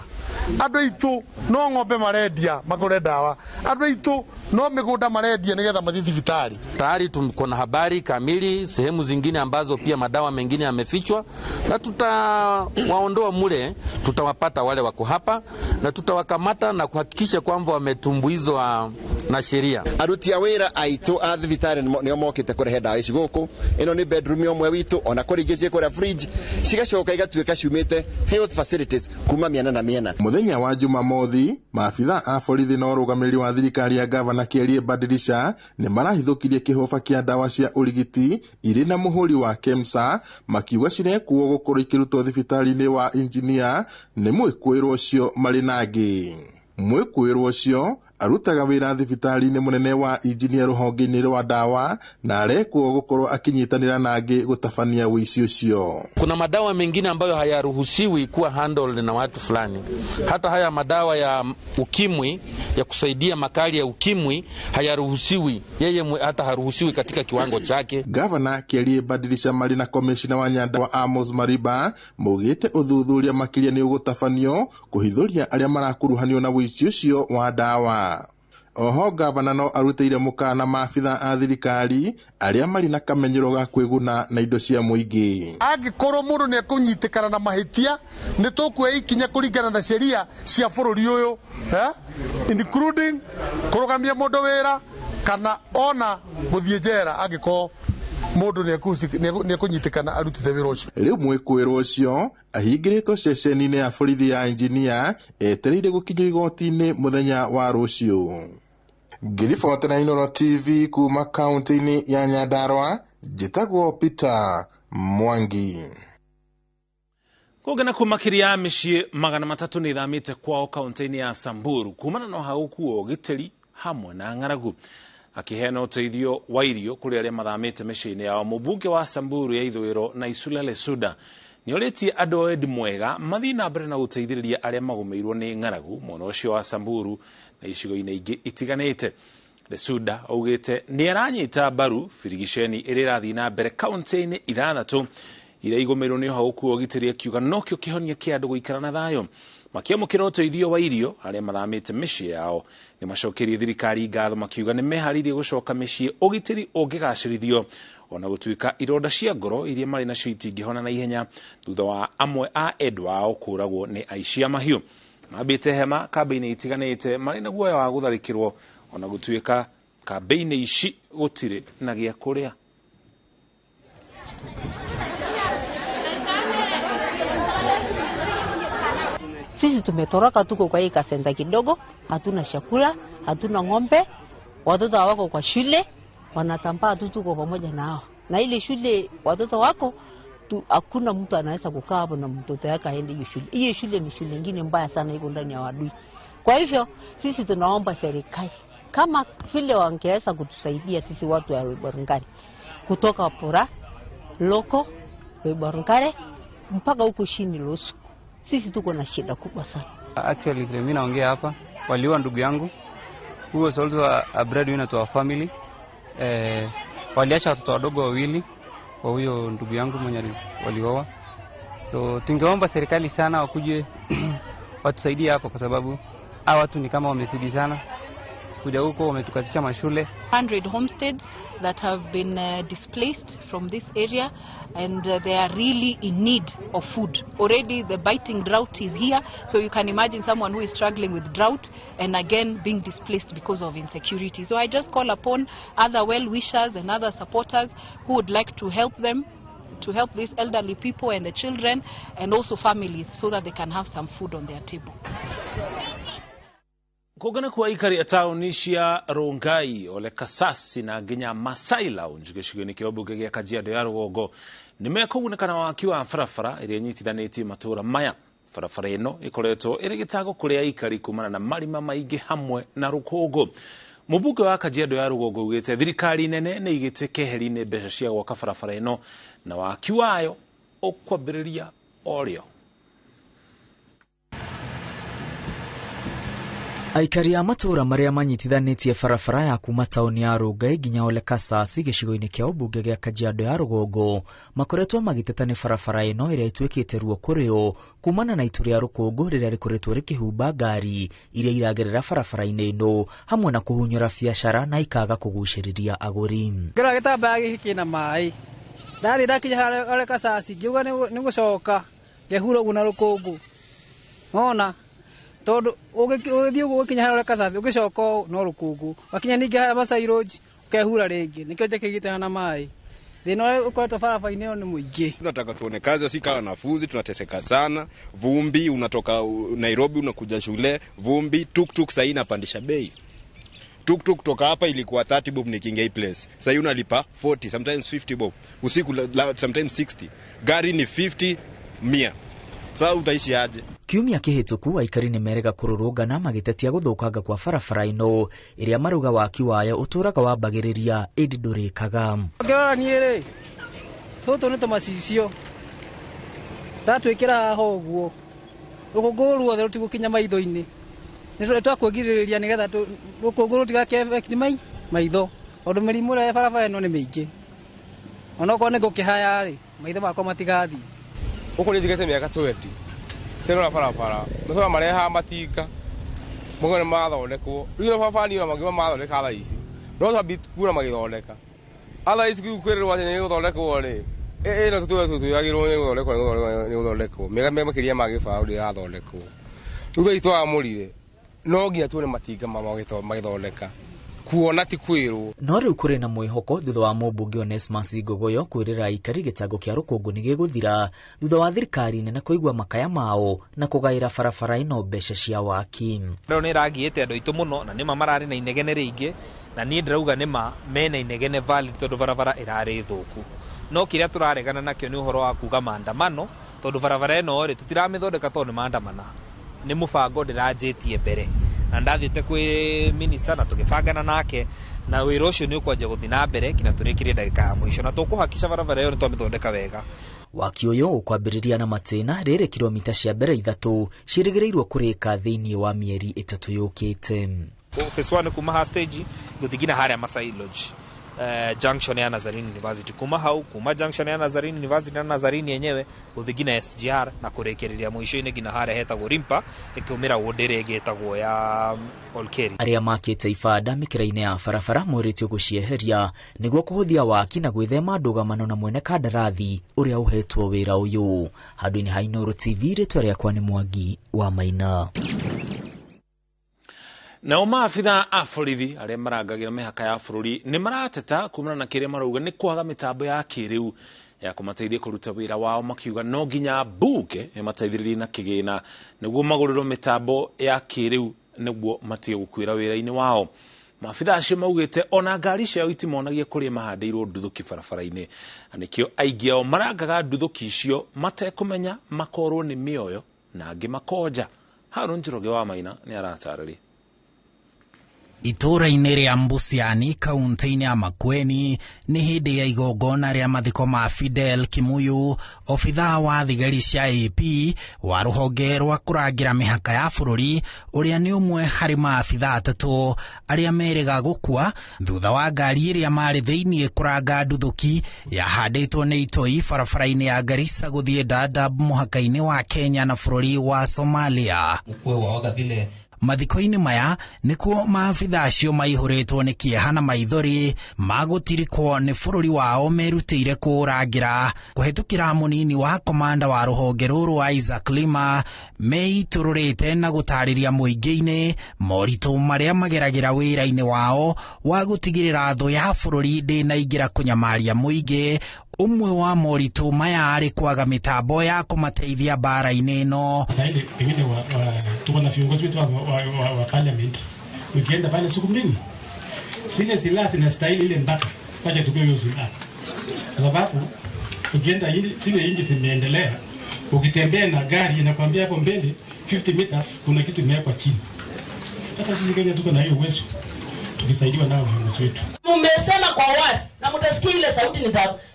Andũ aitũ no ng'ombe marendia magũre ndawa, andũ aitũ no mĩgũnda marendia nĩgetha mathiĩ thibitarĩ. Tayari tuko na habari kamili sehemu zingine ambazo pia madawa mengine yamefichwa, na tutawaondoa mule, tutawapata wale wako hapa na tutawakamata na kuhakikisha kwamba wametumbuizwa na sheria. Aruti a wĩra aitũ a thibitarĩ nĩo mokĩte kũrehe ndawa ici gũkũ. Ĩno nĩ bedroom ya ũmwe witũ, ona kũrĩ ingĩ ciĩ kũrĩa fridge, cigacoka igatuĩka ciumĩte health facilities kuma mĩena na mĩena. Mũthenya wa Jumamothi, maabitha a borithi na ũrũgamĩrĩri wa thirikari ya gavana Kĩarie Badilisha nĩ marahithũkirie kĩhũba kĩa ndawa cia ũrigiti irĩ na mũhũri wa KEMSA, makiuga cirekuo gũkorwo ikĩrutwo thibitarĩ-inĩ wa injinia nĩ mwĩkũĩrwo ũcio marĩ na angĩ. Mwĩkũĩrwo ũcio arutaga wĩra thibitarĩ-inĩ mũnene wa injinia rũhonge-inĩ rwa ndawa na arekwo gũkorwo akĩnyitanĩra na angĩ gũtabania ũici ũcio. Kuna madawa mengine ambayo hayaruhusiwi kuwa handled na watu fulani. Hata haya madawa ya ukimwi ya kusaidia makali ya ukimwi hayaruhusiwi, yeye hata haruhusiwi katika kiwango chake. Gavana Kĩarie Badilisha marĩ na komishina wa Nyandarua Amos Mariba maugĩte ũthuthuria makĩria nĩ ũgũtabanio kũhithũria arĩa marakuruhanio na ũici ũcio wa ndawa. Oho gavana no arutĩire mũkana maabitha a thirikari arĩa marĩ na kamenyero ga kwĩguna na indo cia mũingĩ. Angĩkorwo mũndũ nĩ ekũnyitĩkana na mahĩtia, nĩ tũkuoya ikinya kũringana na sheria cia bũrũri ũyũ, including kũrũgamia mũndũ wĩra kana ona gũthiĩ njera angĩkorwo mũndũ nĩ ekũnyitĩkana arutĩte wĩra ũcio. Rĩu mwĩkũĩrwo ũcio ahingĩrĩtwo ceceni-inĩ ya borithi ya injinia etereire gũkinyio igoti-inĩ mũthenya wa rũciũ. Ngĩribota na Inooro TV kuma kaunti-inĩ ya Nyandarua, njĩtagwo Peter Mwangi. Kũngĩ na kũmakĩria mĩciĩ 300 nĩ ĩthamĩte kwao kaunti-inĩ ya Samburu kumana na ũhagũku wa ũgitĩri hamwe na ng'aragu. Akĩheana ũteithio wa irio kũrĩ arĩa mathamĩte mĩciĩ-inĩ yao, mũmbunge wa Samburu ya ithũĩro na Isula Lesuda nĩorĩtie andũ a wendi mwega mathiĩ na mbere na gũteithĩrĩria arĩa magũmĩirwo nĩ ng'aragu mwena ũcio wa Samburu na icigo-inĩ ingĩ itiganĩte. Lesuda augĩte nĩ aranyita mbaru birigiceni ĩrĩa ĩrathiĩ na mbere kaunti-inĩ 6 iria igũmĩirwo nĩ ũhagũku wa ũgitĩri, akiuga nokĩo kĩhonia kĩa andũ gũikara na thayũ. Makĩamũkĩra ũteithio wa irio arĩa mathamĩte mĩciĩ yao nĩ macokerie thirikari ngatho makiuga nĩ meharĩirie gũcoka mĩciĩ ũgitĩri ũngĩgacĩrithio, ona gũtuĩka ironda cia ngoro iria marĩ nacio itingĩhona na ihenya thutha wa amwe a endwa ao kũũragwo nĩ aici a mahiũ. Mambĩte hema kambĩ-inĩ itiganĩte marĩ na guoya wa gũtharĩkĩrwo, ona gũtuĩka kambĩ-inĩ ici gũtirĩ na gĩa kũrĩa. Sisi tumetoroka, tuko kwa hii kasenta kidogo, hatuna chakula, hatuna ng'ombe, watoto wako kwa shule, wanatambaa tu, tuko pamoja nao. Na ile shule watoto wako hakuna mtu anaweza kukaa hapo na mtoto yake aende hiyo shule. Hiyo shule ni shule nyingine mbaya sana, iko ndani ya wadui. Kwa hivyo sisi tunaomba serikali kama vile wangeweza kutusaidia sisi watu wa Loiborngare, kutoka Pora, Loko, Loiborngare mpaka huko chini Losu. Sisi tuko na shida kubwa sana. Actually vile mimi naongea hapa, waliua ndugu yangu who was also a breadwinner to our family. Waliacha watoto wadogo wawili kwa huyo ndugu yangu mwenye walioa. So tungeomba serikali sana wakuje watusaidie hapo, kwa sababu hawa watu ni kama wamezidi sana. Kuja huko wametukatisha mashule. 100 homesteads that have been displaced from this area, and they are really in need of food. Already the biting drought is here, so you can imagine someone who is struggling with drought and again being displaced because of insecurity. So I just call upon other well-wishers and other supporters who would like to help them, to help these elderly people and the children and also families, so that they can have some food on their table. Kũngana kwa aikari a taũni cia Rongai, Ole Kasasi na nginya Masai Lounge gĩcigo-inĩ kĩa ũmbunge gĩa Kajiado ya rũgongo nĩ mekũgunĩka na waki wa barabara ĩrĩa ĩnyitithanĩtie matũũra maya. Barabara ĩno ĩkoretwo ĩrĩ gĩtago kũrĩ aikari kumana na marima maingĩ hamwe na rũkũngũ. Mũmbunge wa Kajiado ya rũgongo ugĩte thirikari nene nĩ igĩte keheri-inĩ mbeca cia gwaka barabara ĩno na waki wayo ũkwambĩrĩria o rĩo. Aikari a matũũra marĩa manyitithanĩtie barabara ya kuma taũni ya Rongai nginya Ole Kasasi gĩcigo-inĩ kĩa ũmbunge gĩa Kajiado ya rũgongo makoretwo magĩteta nĩ barabara ĩno ĩrĩa ĩtuĩkĩte ruo kũrĩ o kumana na itu rĩa rũkũngũ rĩrĩa rĩkoretwo rĩkĩhumba ngari iria iragerera barabara-inĩ ĩno hamwe na kũhunyũra biacara na ikaga kũgucĩrĩria agũri. Ngĩrora gĩtambaya gĩkĩ kĩna maĩ, ndathiĩ ndakinya harĩa Ole Kasasi ngiuga nĩ gũcoka ngehura ũguo na rũkũngũ, nona tondu ũgĩthiĩ ũguo ũgĩkinya harĩa Ole Kasasi ũgĩcoka no rũkũngũ, wakinya ningĩ harĩa Masai Lodge ũkehura rĩngĩ, nĩkĩo njĩkĩgĩte na maĩ. Thĩna ũrĩa ũkoretwo barabara-inĩ ĩyo nĩ mũingĩ. Tunataka tuone kazi, si kama wanafunzi tunateseka sana, vumbi, unatoka Nairobi unakuja shule, vumbi, tuktuk sasa inapandisha bei. Tuktuk kutoka hapa ilikuwa 30 bob nikiingia hii place. Sasa unalipa 40, sometimes 50 bob. Usiku sometimes 60. Gari ni 50, 100. Sasa utaishi aje? Kiumia kĩhĩtũku aikari nĩ merega kũrũrũngana magĩtetia gũthũkanga kwa barabara ĩno ĩrĩa maruga waki wayo ũtũraga wambagĩrĩria ĩndĩ ndũrĩkaga. Ngĩrora niĩ rĩ, tũtũ nĩ tũmacicio ndatwĩkĩra haha ũguo rũkũngũ ruothe rũtigũkinya maitho-inĩ, nĩ twakwĩgirĩrĩria nĩgetha rũkũngũ rũtigake maitho tondũ mĩrimũ ĩrĩa barabara ĩno nĩ mĩingĩ, onokorwo nĩ ngũkĩhaya rĩ, maitho makwa matigathiĩ. Gũkũ nĩ njigĩte mĩaka 20 tena barabara matũra marehaga matinga mũgo nĩ mathondekwo rĩu na barabara niĩ ona mathondeka thaa ici no twambi kuona magĩthondeka thaa ici kwĩrĩrwo atĩ nĩ gũthondekwo rĩ ĩno tũtwĩragĩrwo nĩ gũthondekwo nĩ gũthondekwo mĩaka makĩria ma gĩbaũ ndĩrathondekwo rĩu thaa ici twamũrire no nginya tuone matinga magĩthondeka kuona ti kwĩrwo. No rĩu kũrĩ na mwĩhoko thutha wa mũmbunge Onesmus Ngogoyo kwĩrĩra aikari gĩtango kĩa rũkũngũ nĩ gĩgũthira thutha wa thirikari nene kũigua makaya mao na kũgaĩra barabara ĩno mbeca cia waki. Rĩu nĩ ĩrangiĩte andũ aitũ mũno na nĩma mararĩ na inegene rĩingĩ na niĩ ndĩrauga nĩma mena inegene valid tondũ barabara ĩrarĩ thũku, no kĩrĩa tũraregana nakĩo nĩ ũhoro wa kuga maandamano tondũ barabara ĩno rĩ tũtiramĩthondeka tondũ nĩ maandamana, nĩ mũbango ndĩranjĩtie mbere na ndathiĩte kwĩ minister na tũgĩbangana nake na wĩra ũcio nĩ ũkwanjia gũthiĩ na mbere nginya tũrĩkĩrie ndagĩka ya mũico na tũkũhakikisha barabara ĩyo nĩ twamĩthondeka wega. Waki ũyũ ũkwambĩrĩria na matĩna rĩrĩ kilomita cia mbere 3 ciĩrĩgĩrĩirwo kũrĩka thĩinĩ wa mĩeri 3 yũkĩte. Phase 1 kuma ha stage gũthiĩ nginya harĩa Masai Lodge junction ya Nazarene University, kuma hau kuma junction ya Nazarene University na Nazarene yenyewe gũthiĩ nginya SGR na kũrĩkĩrĩria mũico-inĩ nginya harĩa hetagwo Rimpa ĩkĩumĩra ward ĩrĩa ĩngĩ ĩtagwo ya Olkeri. Arĩa makĩte ibanda mĩkĩra-inĩ ya barabara morĩtio gũcieheria nĩguo kũhũthia waki na gwĩthema ndũgamano na mwene kandarathi ũrĩa ũhetwo wĩra ũyũ. Handũ-inĩ ha Inooro TV, rĩtwa rĩakwa nĩ Mwangi wa Maina. Nao maabitha a borithi arĩa marangagĩra mĩhaka ya bũrũri nĩ marateta kumana na kĩrĩa marauga nĩ kwaga mĩtambo ya kĩrĩu ya kũmateithia kũruta wĩra wao, makiuga no nginya mbunge ĩmateithĩrĩrie na kĩgĩna nĩguo magũrĩrwo mĩtambo ya kĩrĩu nĩguo matige gũkuĩra wĩra-inĩ wao. Maabitha acio maugĩte ona ngari ciao itimonagia kũrĩa mahandĩirwo nduthũki barabara-inĩ na nĩkĩo aingĩ ao marangaga nduthũki icio matekũmenya makorwo nĩ mĩoyo na angĩ makonja. Harũn Njoroge wa Maina nĩ aratarĩria. Itũũra-inĩ rĩa Mbusiani kaunti-inĩ ya Makueni nĩ hĩndĩ ya igongona rĩa mathiko ma Fidel Kimuyu, obithaa wa thigari cia AP wa rũhonge rwa kũrangĩra mĩhaka ya bũrũri ũrĩa nĩ ũmwe harĩ maabithaa 3 arĩa merĩga gũkua thutha wa ngari ĩrĩa marĩ thĩinĩ kũranga nduthũki yahandĩtwo nĩ itoi barabara-inĩ ya Garissa gũthiĩ Dadaab mũhaka-inĩ wa Kenya na bũrũri wa Somalia. Mathiko-inĩ maya nĩkuo maabitha acio maihũrĩtwo nĩ kĩeha na maithori magũtirikwo nĩ bũrũri wao merutĩire kũũrangĩra kũhetũkĩra mũnini wa komanda wa rũhonge rũrũ Isaac Lima meitũrũrĩte na gũtarĩria mũingĩ-inĩ moritũ marĩa mageragĩra wĩra-inĩ wao wa gũtigĩrĩra thũ ya bũrũri ndĩnaingĩra kũnyamaria mũingĩ. Ũmwe wa moritũ maya arĩ kwaga mĩtambo ya kũmateithia mbara-inĩ ĩno. Pengine tuko na viongozi wetu wa parliament, ukienda pale siku mbili zile silaha zinastahili ile mpaka wacha tupewe hiyo silaha, kwa sababu ukienda zile nchi zimeendelea, Ukitembea na gari inakwambia hapo mbele 50 meters kuna kitu imewekwa chini. Hata sisi Kenya tuko na hiyo uwezo, tukisaidiwa nao viongozi wetu. Mmesema kwa wazi na mtasikia ile sauti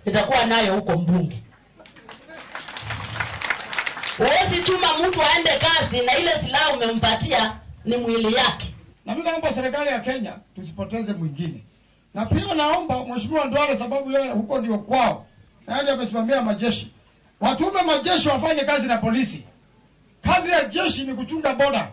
nitakuwa nayo huko mbunge. Huwezi tuma mtu aende kazi na ile silaha umempatia ni mwili yake. Na mimi naomba serikali ya Kenya tusipoteze mwingine. Na pia naomba Mheshimiwa Duale, sababu yeye huko ndio kwao, na yeye amesimamia majeshi, watume majeshi wafanye kazi na polisi. Kazi ya jeshi ni kuchunga boda.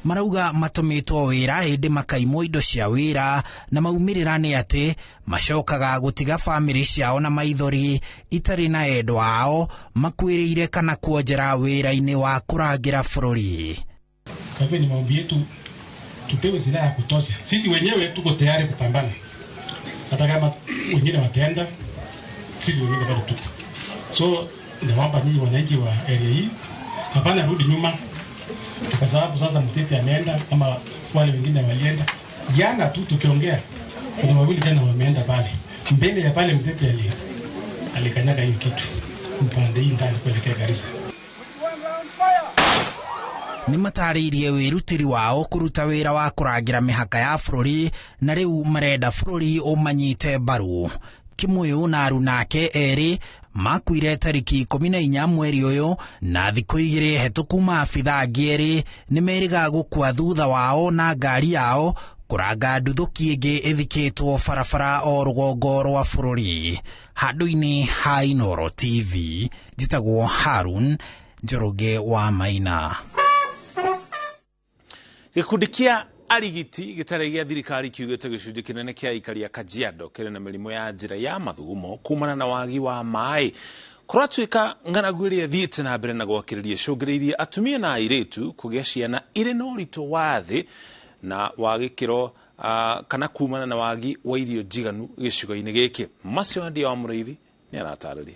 Marauga matũmĩtwo wĩra hĩndĩ makaimwo indo cia wĩra na maumĩrĩra nĩ atĩ macokaga gũtiga bamĩrĩ ciao na maithori itarĩ na endwa ao makuĩrĩire kana kuonjera wĩra-inĩ wa kũrangĩra bũrũri. Kwa hivyo ni maombi yetu tupewe silaha ya kutosha. Sisi wenyewe tuko tayari kupambana, hata kama wengine wataenda, sisi wenyewe bado tuko. So naomba nyinyi wananchi wa area hii, hapana rudi nyuma, kwa sababu sasa Mteti ameenda ama wale wengine walienda. Jana tu tukiongea, kuna wawili tena wameenda pale mbele ya pale Mteti alikanyaga hiyo kitu mpande hii ndani kuelekea Garissa. Nĩ matarĩirie wĩrutĩri wao kũruta wĩra wa kũrangĩra mĩhaka ya bũrũri na rĩu marenda bũrũri ũmanyite mbaru. Kimuyu na arunake erĩ makuire tarĩki 14 mweri ũyũ na thikũ 2 hetũku maabitha angĩ erĩ nĩ merĩga gũkua thutha wao na ngari yao kũranga nduthũki ĩngĩ ĩthikĩtwo barabara o rũgongo rwa bũrũri. Handũ-inĩ ha Inooro TV njĩtagwo Harun Njoroge wa Maina. Gĩkundi kĩa arigiti gĩtarĩ gĩa thirikari kiugĩte gĩcunjĩ kĩnene kĩa aikari a Kajiado kĩrĩ na mĩrimũ ya njĩra ya mathugumo kumana na wagi wa maĩ. Kũratuĩka ng'aragu ĩrĩa ĩthiĩte na mbere na gwakĩrĩria ĩcũngĩrĩirie atumia na airĩtu kũgĩa ciana irĩ na ũritũ wa thĩ na wa gĩkĩro kana kumana na wagi wa irio njiganu gĩcigo-inĩ gĩkĩ. Macio Andia wa Mũrĩithi nĩ aratarĩria.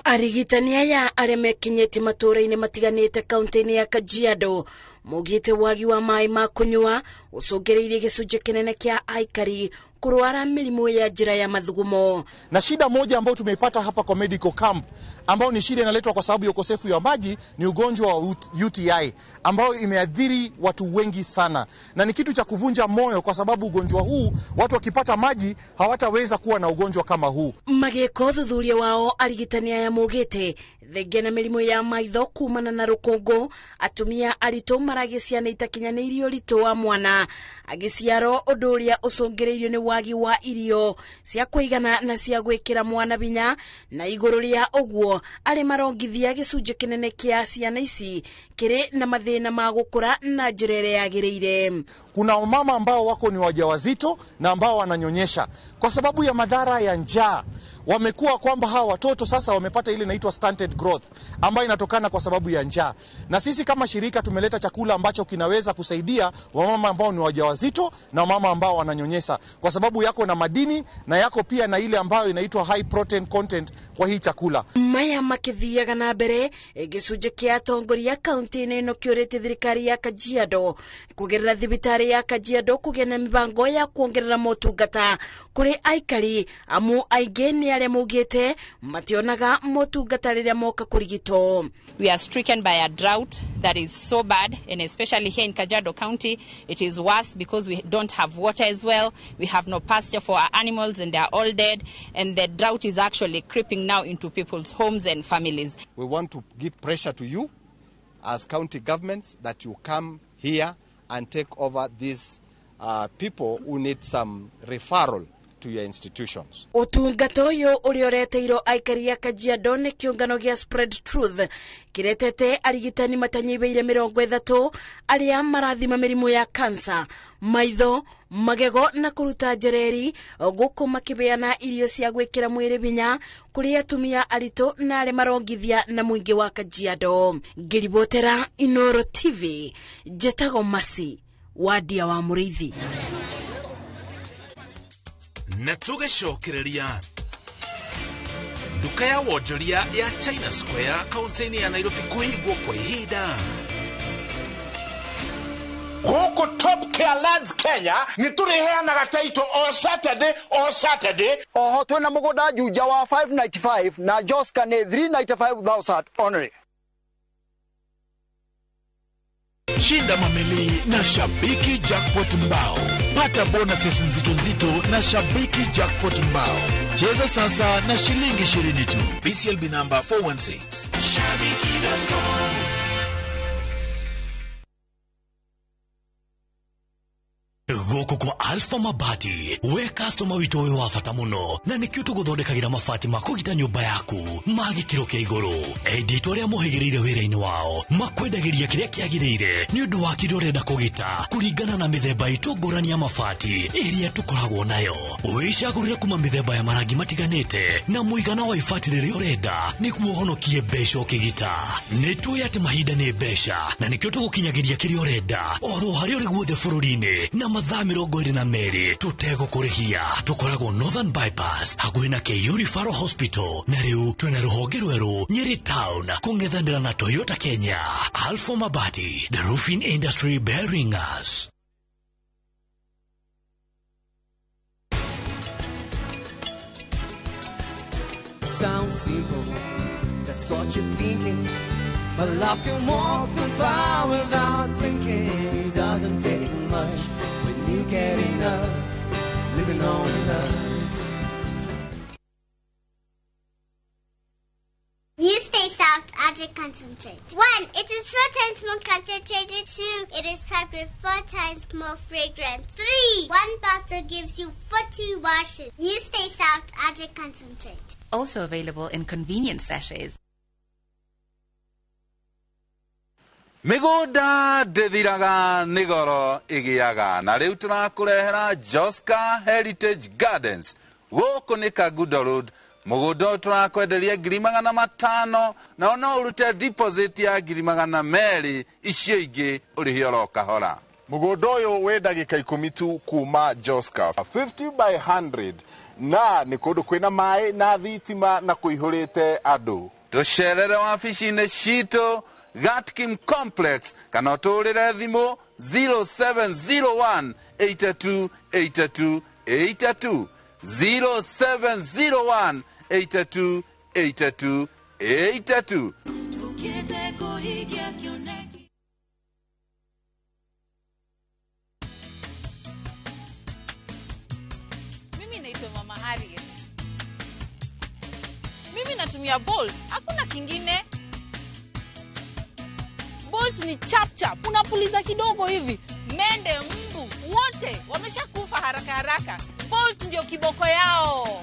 Arigitani aya arĩa mekinyĩtie matũũra-inĩ matiganĩte kaunti-inĩ ya Kajiado maugĩte wagi wa maĩ ma kũnyua ũcũngĩrĩirie gĩcunjĩ kĩnene kĩa aikari kũrwara mĩrimũ ya njĩra ya mathugumo. Na shida moja ambayo tumeipata hapa kwa medical camp, ambao ni shida inaletwa kwa sababu ya ukosefu wa maji, ni ugonjwa wa UTI ambao imeathiri watu wengi sana, na ni kitu cha kuvunja moyo kwa sababu ugonjwa huu watu wakipata maji hawataweza kuwa na ugonjwa kama huu. Magĩka ũthuthuria wao arigitani aya maugĩte thengia na mĩrimũ ya maitho kumana na rũkũngũ, atumia aritũ maragĩa ciana itakinyanĩirie ũritũ wa mwana agĩciarwo, ũndũ ũrĩa ũcũngĩrĩirio nĩ wagi wa irio cia kũigana na cia gwĩkĩra mwana binya, na igũrũ rĩa ũguo arĩ marongithia gĩcunjĩ kĩnene kĩa ciana ici kĩrĩ na mathĩna ma gũkũra na njĩra ĩrĩa yagĩrĩire. Kuna wamama ambao wako ni wajawazito na ambao wananyonyesha kwa sababu ya madhara ya njaa. Wamekuwa kwamba hawa watoto sasa wamepata ile inaitwa stunted growth ambayo inatokana kwa sababu ya njaa. Na sisi kama shirika tumeleta chakula ambacho kinaweza kusaidia wamama ambao ni wajawazito na wamama ambao wananyonyesha, kwa sababu yako na madini na yako pia na ile ambayo inaitwa high protein content kwa hii chakula. Maya makithiaga na mbere gĩcunjĩ kĩa atongoria kaunti-inĩ ĩno kĩũrĩtie thirikari ya Kajiado kũgerera thibitarĩ ya Kajiado kũgĩa na mĩbango ya kuongerera motungata kũrĩ aikari, amu aingĩ nĩ arĩa maugĩte mationaga motungata rĩrĩa moka kũrigitwo. We are stricken by a drought that is so bad, and especially here in Kajiado County it is worse because we don't have water as well. We have no pasture for our animals and they are all dead, and the drought is actually creeping now into people's homes and families. We want to give pressure to you as county governments that you come here and take over these people who need some referral to your institutions. Ũtungata ũyũ ũrĩa ũreteirwo aikari a Kajiado nĩ kĩũngano gĩa Spread Truth kĩretete arigitani matanyihĩire 30 arĩa marathima mĩrimũ ya kansa, maitho, magego na kũruta njereri, gũkũ makĩbeana irio cia gwĩkĩra mwĩrĩ binya kũrĩ atumia aritũ na arĩa marongithia na mũingĩ wa Kajiado. Ngĩribotera Inooro TV, njĩtagwo Masi Wadia wa Mũrĩithi. Na tũgĩcokereria nduka ya wonjoria ya China Square kaunti-inĩ ya Nairobi kũhingwo kwa ihinda. Gũkũ Top Care Lands Kenya nĩ tũrĩheanaga title o Saturday o Saturday. Oho twĩna mũgũnda Juja wa 595 na Joska nĩ 395,000 only. Shinda mamili na Shabiki Jackpot Mbao. Pata bonuses nzito nzito na Shabiki Jackpot Mbao. Cheza sasa na shilingi 20 tu. BCLB number 416. Shabiki.com. Gũkũ kwa Alpha Mabati we customer witũ wĩ wa bata mũno na nĩkĩo tũgũthondekagĩra mabati ma kũgita nyũmba yaku ma gĩkĩro kĩa igũrũ. Endia itũ arĩa mohĩgĩrĩire wĩra-inĩ wao makwendagĩria kĩrĩa kĩagĩrĩire nĩ ũndũ wa kĩrĩa ũrenda kũgita kũringana na mĩthemba itũ ngũrani ya mabati ĩrĩa tũkoragwo nayo. Wĩcagũrĩre kuma mĩthemba ya marangi matiganĩte na mũigana wa ibati rĩrĩa ũrenda nĩguo ũhonokie mbeca ũkĩgita. Nĩ tũĩ atĩ mahinda nĩ mbeca na nĩkĩo tũgũkinyagĩria kĩrĩa ũrenda oro harĩa ũrĩ guothe bũrũri-inĩ na mathaa 22 tũtegũkũrĩhia. Tũkoragwo Northern Bypass hakuhĩ na KU Referral Hospital na rĩu twĩna rũhonge rwerũ Nyeri Town kũng'ethanĩra na Toyota Kenya. Alpha Mabati, the roofing industry bearing us. Sounds simple, that's what you're thinking. But love can walk the fire without blinking. Doesn't take much when you get enough. Living on love. You stay soft, Adric concentrate. 1, it is 4 times more concentrated. 2, it is packed with 4 times more fragrance. 3, 1 bottle gives you 40 washes. You stay soft, Adric concentrate. Also available in convenient sachets. Mĩgũnda ndĩthiraga nĩ goro ĩgĩaga na rĩu tũrakũrehera Joska Heritage Gardens. Gũkũ nĩ Kangundo Road. Mũgũnda ũyũ tũrakwenderia 500,000 na no ũrute deposit ya 200,000, icio ingĩ ũrĩhe oro kahora. Mũgũnda ũyũ wĩ ndagĩka 10 tu kuma Joska 50 by 100 na nĩ kũndũ kwĩna maĩ na thitima na kũihũrĩte andũ. Tũcerere wabici-inĩ citũ Gatkim Complex kana ũtũrĩre thimũ 0701 82 82 82 0701 82 82 82. Mimi naitwa Mama Harriet. Mimi natumia Bolt, hakuna kingine. Bolt ni chap chap, unapuliza kidogo hivi, mende, mbu, wote wameshakufa haraka haraka. Bolt ndio kiboko yao.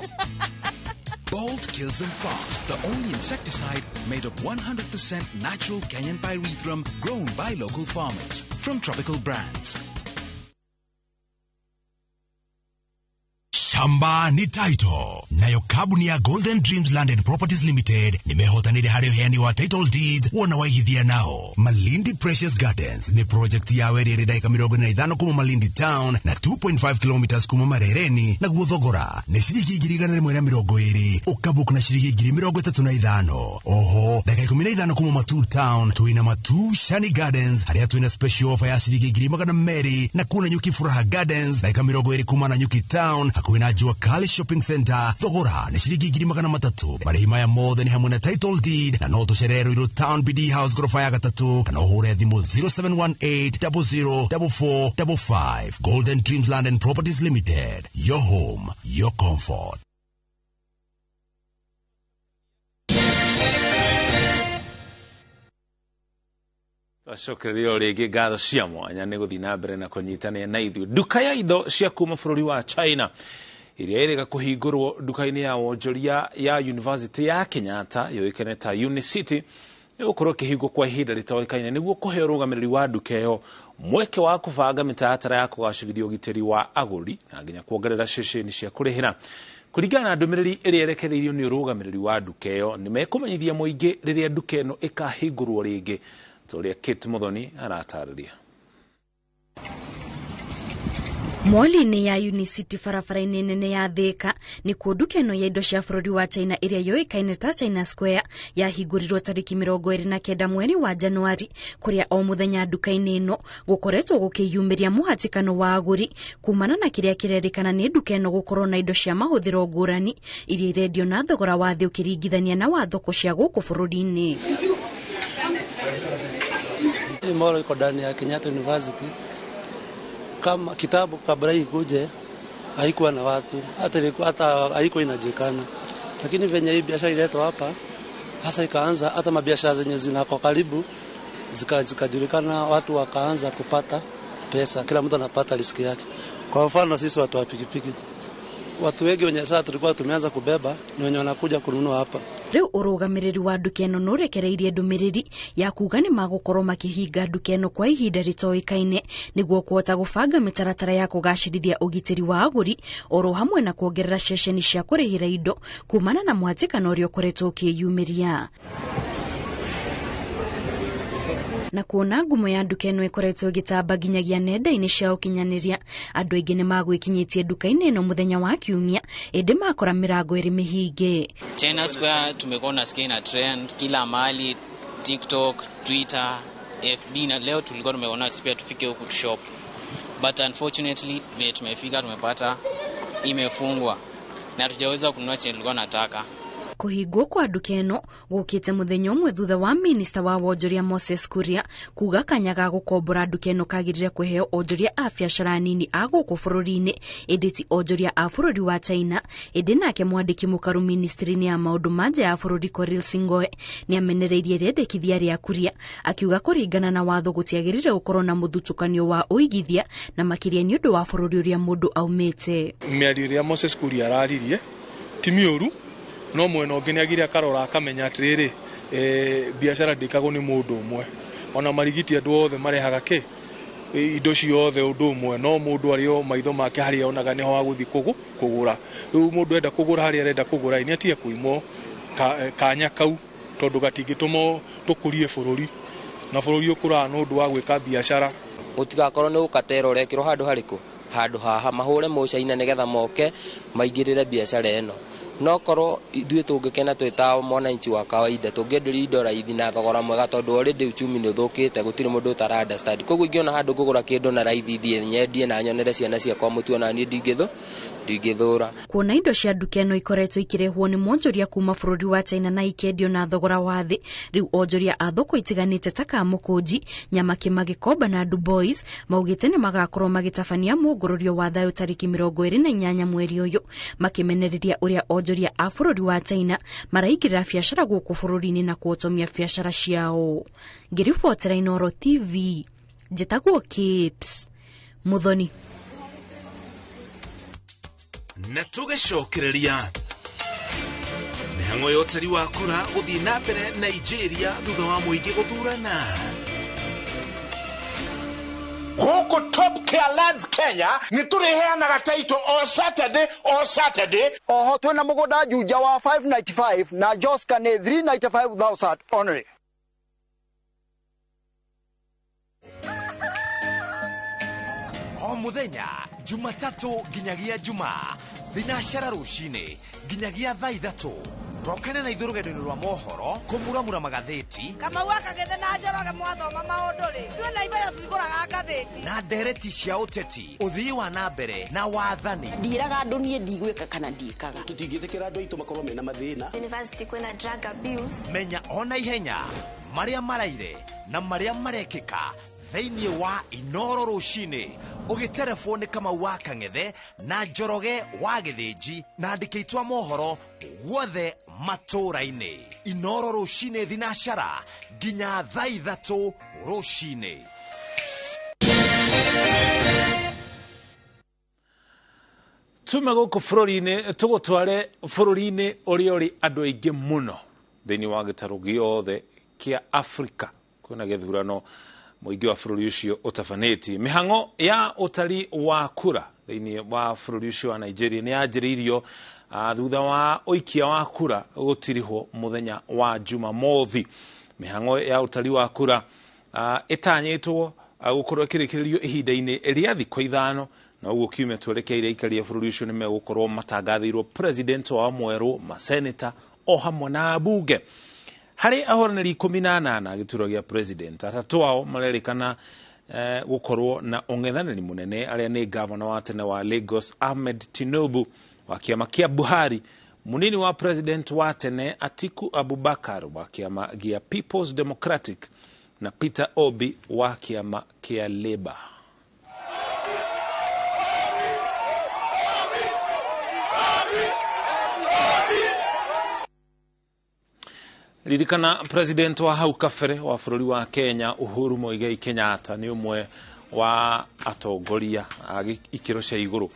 Bolt kills them fast, the only insecticide made of 100% natural Kenyan pyrethrum grown by local farmers from Tropical Brands. Shamba ni title. Nayo kabuni ya Golden Dreams Land and Properties Limited nimehotanire harĩ ũheani wa title deeds wona waigithia nao. Malindi Precious Gardens ni project ya ĩrĩa ĩrĩ ndagĩka 45 kuma Malindi Town na 2.5 kilometers kuma Marereni, naguo thogora nĩ ciringi 120,000 ũkabook na ciringi 35,000. Oho ndagĩka 15 kuma Matuu Town twĩna Matuu Shani Gardens harĩa twĩna special offer ya ciringi 200,000 na kuna Nyuki Furaha Gardens ndagĩka 20 kuma na Nyuki Town hakuhĩ na Jua Kali Shopping Center thogora nĩ ciringi 300,000. Marĩhi maya mothe nĩ hamwe na title deed na no tũcerere Ruiru Town BD House gorofa ya 3 kana ũhũre thimũ 0718 00 4455. Golden Dreams Land and Properties Limited, your home, your comfort. Twacokereria rĩngĩ ngatho cia mwanya nĩ gũthiĩ na mbere na kũnyitanĩra na ithuĩ. Nduka ya indo cia kuma bũrũri wa China ĩrĩa ĩrĩga kũhingũrwo nduka-inĩ ya wonjoria ya University ya Kenyatta yũĩkaine ta Unicity ĩgũkorwo ĩkĩhingwo kwa ihinda rĩtoĩkaine nĩguo kũhe ũrũgamĩrĩri wa nduka ĩyo mweke wa kũbanga mĩtaratara ya kũgacĩrithia ũgitĩri wa agũri na nginya kuongerera ceceni cia kũrĩhĩra. Kũringana na ndũmĩrĩri ĩrĩa ĩrekereirio nĩ ũrũgamĩrĩri wa nduka ĩyo nĩ mekũmenyithia mũingĩ rĩrĩa nduka ĩno ĩkahingũrwo rĩngĩ ta ũrĩa Kate Muthoni aratarĩria. Mall-inĩ ya Unicity barabara-inĩ nene ya Thika nĩkuo nduka ĩno ya indo cia bũrũri wa China ĩrĩa yũĩkaine ta China Square yahingũrirwo tarĩki 29 mweri wa Januari, kũrĩa o mũthenya nduka-inĩ ĩno gũkoretwo gũkĩyumĩria mũhatĩkano wa agũri kumana na kĩrĩa kĩrerĩkana nĩ nduka ĩno gũkorwo na indo cia mahũthĩro ngũrani iria irendio na thogora wa thĩ ũkĩringithania na wa thoko cia gũkũ bũrũri-inĩ. Hii mall iko ndani ya Kenyatta University. Kama kitabu kabla hii ikuje haikuwa na watu, hata haikuwa inajulikana, lakini venye hii biashara iletwa hapa hasa ikaanza, hata mabiashara zenye zinako karibu zikajulikana, watu wakaanza kupata pesa, kila mtu anapata riziki yake. Kwa mfano sisi watu wa pikipiki, watu wengi wenye sasa tulikuwa tumeanza kubeba ni wenye wanakuja kununua hapa. Rĩu ũrũgamĩrĩri wa nduka ĩno nĩũrekereirie ndũmĩrĩri ya kuga nĩ magũkorwo makĩhinga nduka ĩno kwa ihinda rĩtoĩkaine nĩguo kũhota gũbanga mĩtaratara ya kũgacĩrithia ũgitĩri wa agũri oro hamwe na kuongerera ceceni cia kũrĩhĩra indo kumana na mũhatĩkano ũrĩa ũkoretwo ũkĩyumĩria. Na kuona ngumo ya nduka ĩno ĩkoretwo ĩgĩtamba nginyagia nenda-inĩ cia ũkinyanĩria, andũ aingĩ nĩ magwĩkinyĩtie nduka-inĩ ĩno mũthenya wa Kiumia ĩndĩ makora mĩrango ĩrĩ mĩhinge. China Square tumekuwa nasikia ina trend kila mahali, TikTok, Twitter, FB, na leo tulikuwa tumeona pia tufike huku shop, but unfortunately tumefika tumepata imefungwa na hatujaweza kununua chenye tulikuwa nataka. Kũhingwo kwa nduka ĩno gũkĩte mũthenya ũmwe thutha wa minista wa wonjoria Moses Kuria kuga kanya ga gũkombora nduka ĩno kagĩrĩire kũheo onjoria a biacara nini a gũkũ bũrũri-inĩ ĩndĩ ti onjoria a bũrũri wa China. Ĩndĩ nake mwandĩki mũkaru ministry-inĩ ya maũndũ ma nja ya bũrũri Korir Sing'oei nĩamenereirie rĩendekithia rĩa Kuria akiuga kũringana na watho gũtiagĩrĩire gũkorwo na mũthutũkanio wa ũigithia na makĩria nĩ ũndũ wa bũrũri ũrĩa mũndũ aumĩte. Mĩario ĩrĩa Moses Kuria araririe ti mĩũru, no mwena ũngĩ nĩagire akarora akamenya atĩrĩrĩ, biacara ndĩkagwo nĩ mũndũ ũmwe, ona marigiti andũ othe marehaga kĩ indo ciothe ũndũ ũmwe, no mũndũ arĩ o maitho make harĩa onaga nĩho agũthiĩ kũgũra. Rĩu mũndũ enda kũgũra harĩa arenda kũgũra nĩ atige kũimwo kanya kau, tondũ gatingĩtũma tũkũrie bũrũri, na bũrũri ũkũraga nĩ ũndũ wa gwĩka biacara. Gũtigakorwo nĩ gũkatera ũrekĩrwo handũ harĩkũ, handũ haha mahũre mũcaina nĩgetha moke maingĩrĩre biacara ĩno. No korwo ithuĩ tũngĩkena twĩ ta mwananchi wa kawaida tũngĩenderio indo raithi na thogora mwega, tondũ already uchumi nĩ ũthũkĩte, gũtirĩ mũndũ ũtara understand. Koguo ingĩona handũ ngũgũra kĩndũ na raithi thiĩ nyendie na nyonere ciana ciakwa mũtu, ona niĩ ndingĩthũra. Kuona indo cia nduka ĩno ikoretwo ikĩrehwo nĩ mwonjoria kuma bũrũri wa China na ikendio na thogora wa thĩ, rĩu onjoria a thoko itiganĩte ta Kamũkũnji, Nyamakima, Gĩkomba na Dubois maugĩte nĩ magakorwo magĩtabania mũngũrũrio wa thayũ tarĩki 28 mweri ũyũ, makĩmenereria ũrĩa onjoria a bũrũri wa China maraingĩrĩra biacara gũkũ bũrũri-inĩ na kuotomia biacara ciao. Ngĩribotera Inooro TV, njĩtagwo Kate Muthoni. Na tũgĩcokereria mĩhang'o ya ũtari wa kura gũthiĩ na mbere Nigeria thutha wa mũingĩ gũthurana. Gũkũ Top Care Lands Kenya nĩ tũrĩheanaga title o Saturday o Saturday. Oho twĩna mũgũnda Juja wa 595 na Joska nĩ 395,000 only. O mũthenya Jumatatu nginyagia Jumaa thinacara rũcinĩ nginyagia thaa 3 rokane na ithuĩ rũgendo-inĩ rwa mohoro kũmuramura magathĩti Kamau akagĩthe na Njoroge mwathoma maũndũ rĩ twĩ na ibeyo tũtigũraga ngathĩti na ndereti cia ũteti, ũthii wa na mbere na wathani. Ndiraga andũ niĩ ndigwĩka kana ndiĩkaga. Tũtingĩtĩkĩra andũ aitũ makorwo mena mathĩna. University kwĩna drug abuse. Menya ona ihenya marĩa maraire na marĩa marekĩka thĩinĩ wa Inooro rũcinĩ ũgĩterebwo nĩ Kamau wa Kang'ethe na Njoroge wa Gĩthĩnji na andĩkĩtwa a mohoro guothe matũũra-inĩ. Inooro rũcinĩ thinacara nginya thaa 3 rũcinĩ. Tume gũkũ bũrũri-inĩ tũgũtware bũrũri-inĩ ũrĩa ũrĩ andũ aingĩ mũno thĩinĩ wa gĩtarũ gĩothe kĩa Afrika. Kwĩna gĩthurano mũingĩ wa bũrũri ũcio ũtabanĩtie. Mĩhang'o ya ũtari wa kura thĩinĩ wa bũrũri ũcio wa Nigeria nĩ yanjĩrĩirio thutha wa ũikia wa kura gũtirihwo mũthenya wa Jumamothi. Mĩhang'o ya ũtari wa kura ĩtanyĩtwo gũkorwo ĩkĩrĩkĩrĩrio ihinda-inĩ rĩa thikũ 5 Na ũguo kiumia twerekeire aikari a bũrũri ũcio nĩ megũkorwo matangathĩirwo president wao mwerũ, maseneta o hamwe na ambunge. Harĩ ahũranĩri 18 gĩturwa gĩa president, atatũ ao marerĩkana gũkorwo na ũng'ethanĩri mũnene, arĩa nĩ gavana wa tene wa Lagos Ahmed Tinubu wa kĩama kĩa Buhari, munini wa president wa tene Atiku Abubakar wa kĩama gĩa People's Democratic na Peter Obi wa kĩama kĩa Labour. Ririkana president wa hau kabere wa bũrũri wa Kenya Uhuru Muigai Kenyatta nĩ ũmwe wa atongoria a ikĩro cia igũrũ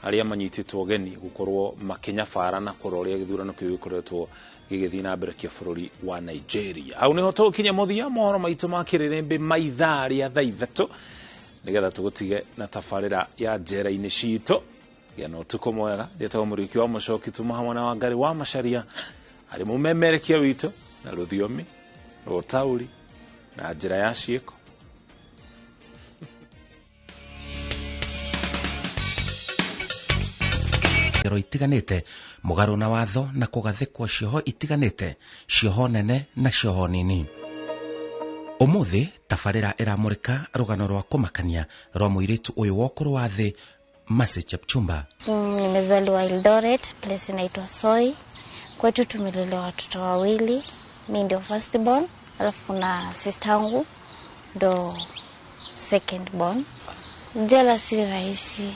arĩa manyitĩtwo ũgeni gũkorwo makĩnyabara na kũrora ũrĩa gĩthurano kĩu gĩkoretwo gĩgĩthiĩ na mbere kĩa bũrũri wa Nigeria. Hau nĩho tũgũkinyia mũthia mohoro maitũ ma kĩrĩrĩmbĩ ma ithaa rĩa thaa 3 nĩgetha tũgũtige na tabarĩra ya njera-inĩ citũ. Gĩa na ũtukũ mwega. Njĩtagwo Mũrĩki wa Mũcoki, tuma hamwe na Wangari wa Macharia arĩ mũmemerekia witũ na rũthiomi rwa ũtaũri na njĩra ya ciĩko. Itiganĩte mũgarũ na watho na kũgathĩkwo cioho itiganĩte, cioho nene na cioho nini. Ũmũthĩ tabarĩra ĩramũrĩka rũgano rwa kũmakania rwa mũirĩtu ũyũ wa ũkũrũ wa thĩ Mercy Chepchumba. Nimezaliwa Eldoret, place inaitwa Soi. Kwetu tumelelewa watoto wawili, mi ndio first born, alafu kuna sister yangu ndo second born. Jela si rahisi.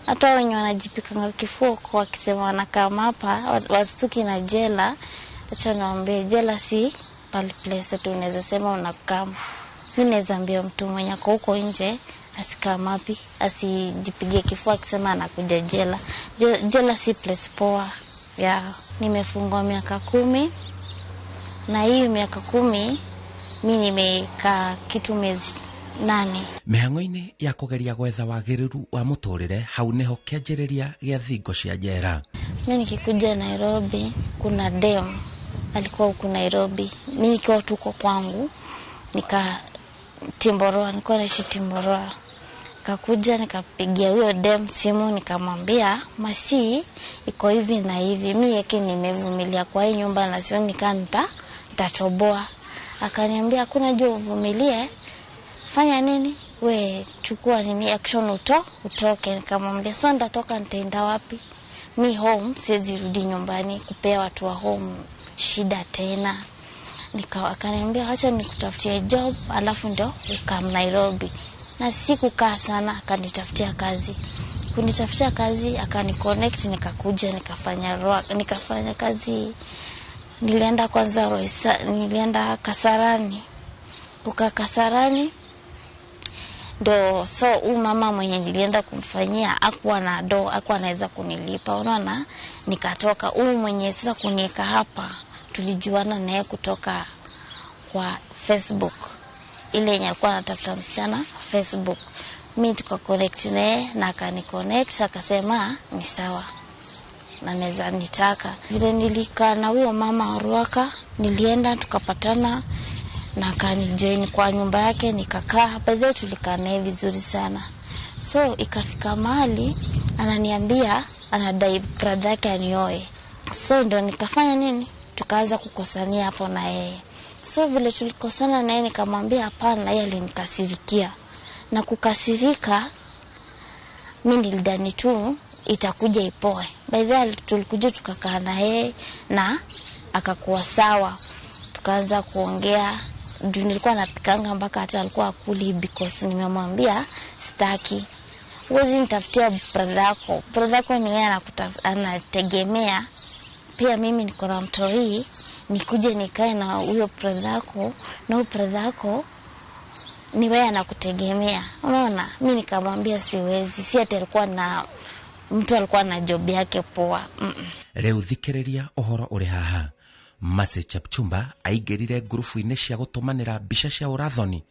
Hata wenye wanajipikanga kifua kwa wakisema wanakaa hapa wasituki na jela. Acha niwaambie, jela si pale place tu unaweza sema unakaa. Mimi naweza ambia mtu mwenye ako huko nje asikamapi, asijipige kifua akisema anakuja jela. Jela si place poa. Yeah. Nimefungwa miaka 10 na hii miaka 10 mimi nimekaa kitu miezi 8. Mĩhang'o-inĩ ya kũgeria gwetha wagĩrĩru wa mũtũrĩre hau nĩho kĩanjĩrĩria gĩa thingo cia njera. Mimi nikikuja Nairobi kuna dem alikuwa huku Nairobi. Mimi nikiwa tuko kwangu nika Timboroa, nilikuwa naishi Timboroa. Nikakuja nikapigia huyo dem simu nikamwambia Masi iko hivi na hivi, mimi yake nimevumilia kwa hii nyumba na sioni kama nitatoboa. Akaniambia hakuna haja uvumilie, fanya nini we, chukua nini action utoke. Nikamwambia sasa nitatoka nitaenda wapi? Mi home siwezi rudi nyumbani kupea watu wa home shida tena. Akaniambia acha nikutafutie job alafu ndo ukam Nairobi. Na sikukaa sana, akanitafutia kazi. Kunitafutia kazi akaniconnect, nikakuja nikafanya kazi. Nilienda kwanza Roysa, nilienda Kasarani. Kukaa Kasarani ndo so huyu mama mwenye nilienda kumfanyia hakuwa na do, hakuwa anaweza kunilipa, unaona. Nikatoka. Huyu mwenye sasa kunieka hapa tulijuana naye kutoka kwa Facebook, ile yenye alikuwa anatafuta msichana Facebook. Mimi tukaconnect naye na akaniconnect, akasema ni sawa na naweza nitaka. Vile nilikaa na huyo mama Ruaka, nilienda tukapatana na akanijoin kwa nyumba yake, nikakaa. By the way tulikaa naye vizuri sana. So ikafika mahali ananiambia anadai brother yake anioe. So ndo nikafanya nini, tukaanza kukosania hapo na yeye. So vile tulikosana na yeye nikamwambia hapana, yeye alinikasirikia. Na kukasirika mimi nilidhani tu itakuja ipoe. By the way tulikuja tukakaa na yeye na akakuwa sawa. Tukaanza kuongea. Juu nilikuwa napikanga mpaka hata alikuwa akuli because nimemwambia sitaki. Huwezi nitafutia brother yako. Brother yako ni yeye anategemea. Pia mimi niko na mtoi, nikuje nikae na huyo brother yako, na huyo brother yako ni wewe anakutegemea. Unaona? Mimi nikamwambia siwezi. Si ati alikuwa na mtu alikuwa na job yake poa. Rĩu thikĩrĩria ũhoro ũrĩ haha. Mercy Chepchumba aingĩrire ngurubu-inĩ cia gũtũmanĩra mbica cia ũrathoni,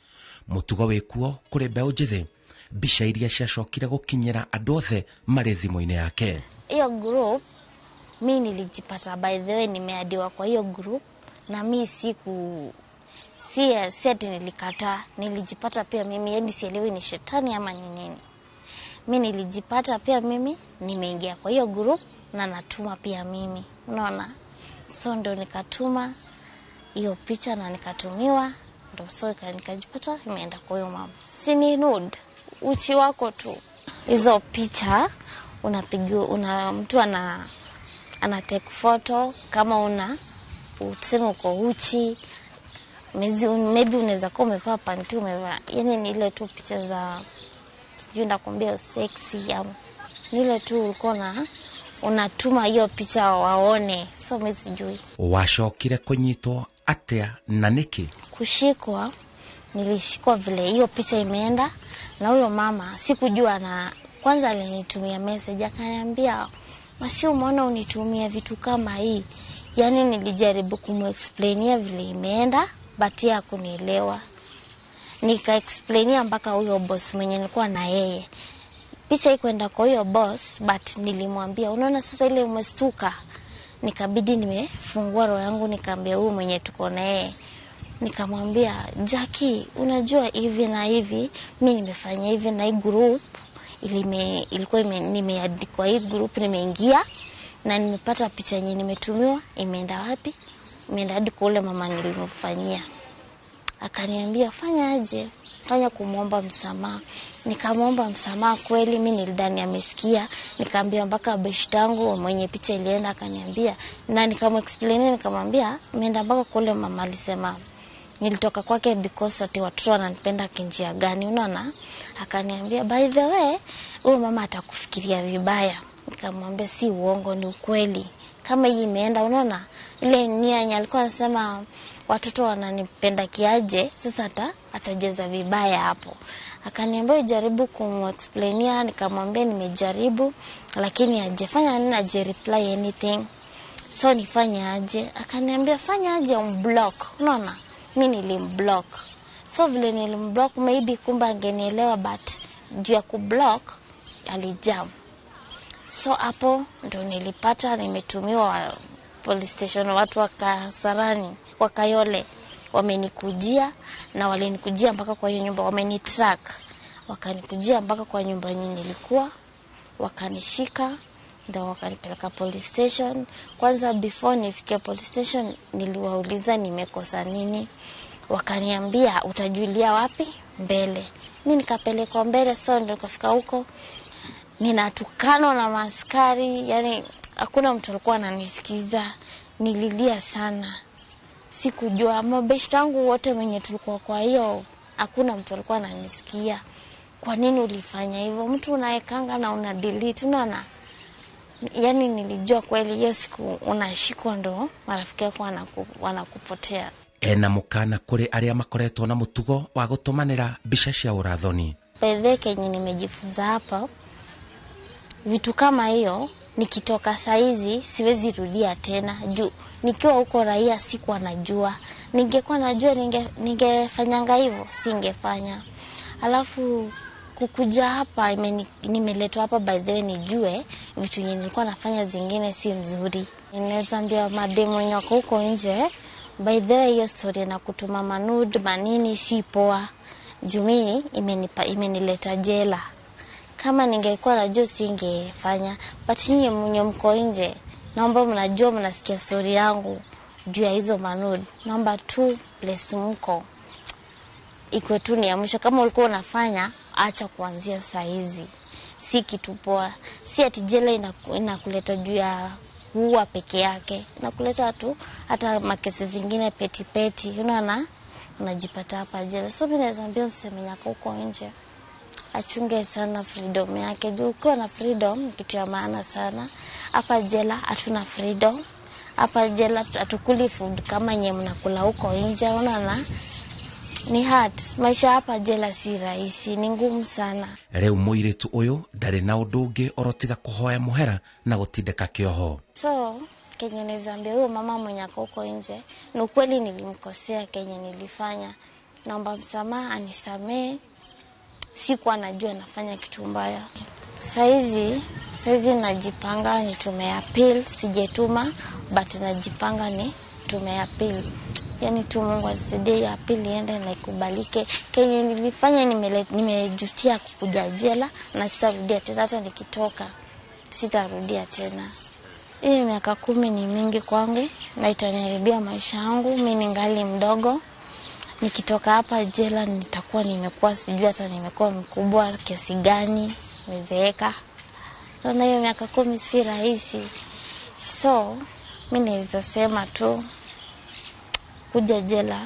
mũtugo wĩkuo kũrĩ mbeũ njĩthĩ, mbica iria ciacokire gũkinyĩra andũ othe marĩ thimũ-inĩ yake. Hiyo group mi nilijipata, by the way nimeadiwa kwa hiyo group, na mi siku si ati nilikataa, nilijipata pia mimi, yani sielewi ni shetani ama ni nini. Mi nilijipata pia mimi nimeingia kwa hiyo group na natuma pia mimi, unaona. So ndo nikatuma hiyo picha na nikatumiwa, ndo so nikajipata imeenda kwa huyo mama. Si ni nude, uchi wako tu. Hizo picha unapigiwa, mtu ana take photo kama una tuseme uko uchi, maybe unaweza kuwa umevaa panty, umevaa, yani ni ile tu picha za sijui ndakwambia sexy ama ni ile tu ulikuwa unatuma hiyo picha waone. So mimi sijui wacokire kunyitwo atia na niki. Kushikwa, nilishikwa vile hiyo picha imeenda na huyo mama sikujua, na kwanza alinitumia message akaniambia, "Masi, umeona unitumia vitu kama hii?" Yani nilijaribu kumuexplainia vile imeenda, but yeye hakunielewa. Nikaexplainia mpaka huyo boss mwenye nilikuwa na yeye. Picha ikwenda kwa huyo boss, but nilimwambia, unaona sasa ile umestuka. Nikabidi nimefungua roho yangu nikaambia huyu mwenye tuko na yeye. Nikamwambia, "Jackie, unajua hivi na hivi, mimi nimefanya hivi na hii group ilikuwa nimeandikwa hii group, nimeingia na nimepata picha yenye nimetumiwa, imeenda wapi? Imeenda hadi kwa ule mama nilimfanyia." Akaniambia, "Fanya aje? Fanya kumuomba msamaha." Nikamwomba msamaha kweli, mimi nilidhani amesikia. Nikaambia mpaka beshtangu mwenye picha ilienda, akaniambia, na nikamexplain, nikamwambia imeenda mpaka kwa ule mama alisema nilitoka kwake because ati watoto wananipenda kinjia gani, unaona? Akaniambia, "By the way, huyo mama atakufikiria vibaya." Nikamwambia si uongo, ni ukweli. Kama hii imeenda, unaona? Ile nia yenye alikuwa anasema watoto wananipenda kiaje, sasa atajeza vibaya hapo. Akaniambia jaribu kumexplainia, nikamwambia nimejaribu lakini hajafanya nini, haja reply anything. So nifanye aje? Akaniambia fanya aje, umblock. Unaona? Mimi nilimblock. So vile nilimblock, maybe kumbe angenielewa, but juu ya kublock alijam. So hapo ndo nilipata nimetumiwa police station, watu wa Kasarani, wa Kayole wamenikujia, na walinikujia mpaka kwa hiyo nyumba, wamenitrack. Wakanikujia mpaka kwa nyumba yenye nilikuwa, wakanishika, ndo wakanipeleka police station. Kwanza before nifike police station niliwauliza nimekosa nini. Wakaniambia utajulia wapi mbele. Mimi nikapelekwa mbele, so ndo nikafika huko ninatukanwa na maaskari, yani hakuna mtu alikuwa ananisikiza. Nililia sana. Sikujua mabeshte wangu wote wenye tulikuwa kwa hiyo, hakuna mtu alikuwa ananisikia. Kwa nini ulifanya hivyo? Mtu unaekanga na una delete, unaona? Yani nilijua kweli hiyo siku unashikwa ndo marafiki yako wanakupotea. Ena mukana kuri aria makoretwo na mutugo wa gutumanira mbica cia urathoni. Pekee kenye nimejifunza hapa, vitu kama hiyo nikitoka saizi siwezi rudia tena. Juu nikiwa huko raia sikuwa najua. Ningekuwa najua ningefanyanga hivyo, singefanya. Alafu kukuja hapa, nimeletwa hapa by the way nijue vitu yenye nilikuwa nafanya zingine si mzuri. Ninaweza ambia mademo wako huko nje, by the way hiyo story na kutuma manud manini si poa. Juu mimi imenileta jela. Kama ningekuwa najua singefanya. But nyinyi mwenye mko nje, naomba mnajua mnasikia story yangu juu ya hizo manud. Naomba tu place mko iko tu ni ya mwisho. Kama ulikuwa unafanya, acha kuanzia saa hizi. Si kitu poa. Si ati jela inakuleta juu ya huwa peke yake. Inakuleta tu hata makesi zingine peti peti. Unaona? Unajipata hapa jela. So mimi naweza ambia mseme yako huko nje achunge sana freedom yake. Juu ukiwa na freedom kitu ya maana sana. Hapa jela hatuna freedom. Hapa jela hatukuli food kama nyewe mnakula huko nje. Unaona? Ni hard. Maisha hapa jela si rahisi, ni ngumu sana. Rĩu mũirĩtu ũyũ ndarĩ na ũndũ ũngĩ orotiga kũhoya mũhera na gũtindĩka kĩoho. So kenye nizambia huyo mama mwenye ako huko nje, ni ukweli nilimkosea kenye nilifanya. Naomba msamaha, anisamee. Sikuwa najua nafanya kitu mbaya. Saizi najipanga nitume appeal, sijetuma but najipanga nitume appeal. Yani tu Mungu anisaidie ya pili ende na ikubalike. Kenye nilifanya nimejutia kukuja jela na sitarudia tena, hata nikitoka sitarudia tena. Hii miaka 10 ni mingi kwangu na itaniharibia maisha yangu. Mimi ningali mdogo. Nikitoka hapa jela nitakuwa nimekuwa sijui hata nimekuwa mkubwa kiasi gani, nimezeeka. Na hiyo miaka 10 si rahisi. So mimi naweza sema tu kuja jela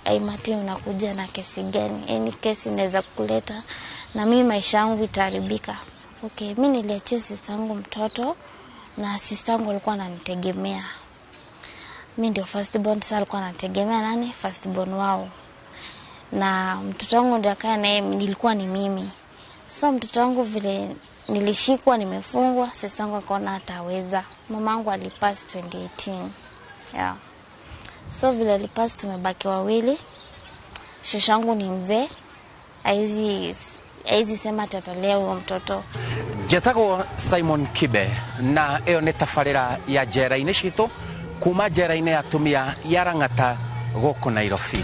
haimati unakuja na kesi gani. Any kesi inaweza kuleta na mimi maisha yangu itaharibika. Okay, mimi niliachia sister yangu mtoto na sister yangu alikuwa ananitegemea. Mimi ndio first born, sasa alikuwa ananitegemea nani? First born wao. Na mtoto wangu ndio akae naye, nilikuwa ni mimi. So mtoto wangu vile nilishikwa nimefungwa, sister yangu akaona hataweza. Mamangu alipass 2018. Yeah. So vile alipass tumebaki wawili. Shoshangu ni mzee. Haizi sema atatalea huyo mtoto. Njetagwo Simon Kibe na ĩyo nĩ tabarĩra ya njera-inĩ citũ kuma njera-inĩ ya atumia ya Lang'ata gũkũ Nairobi.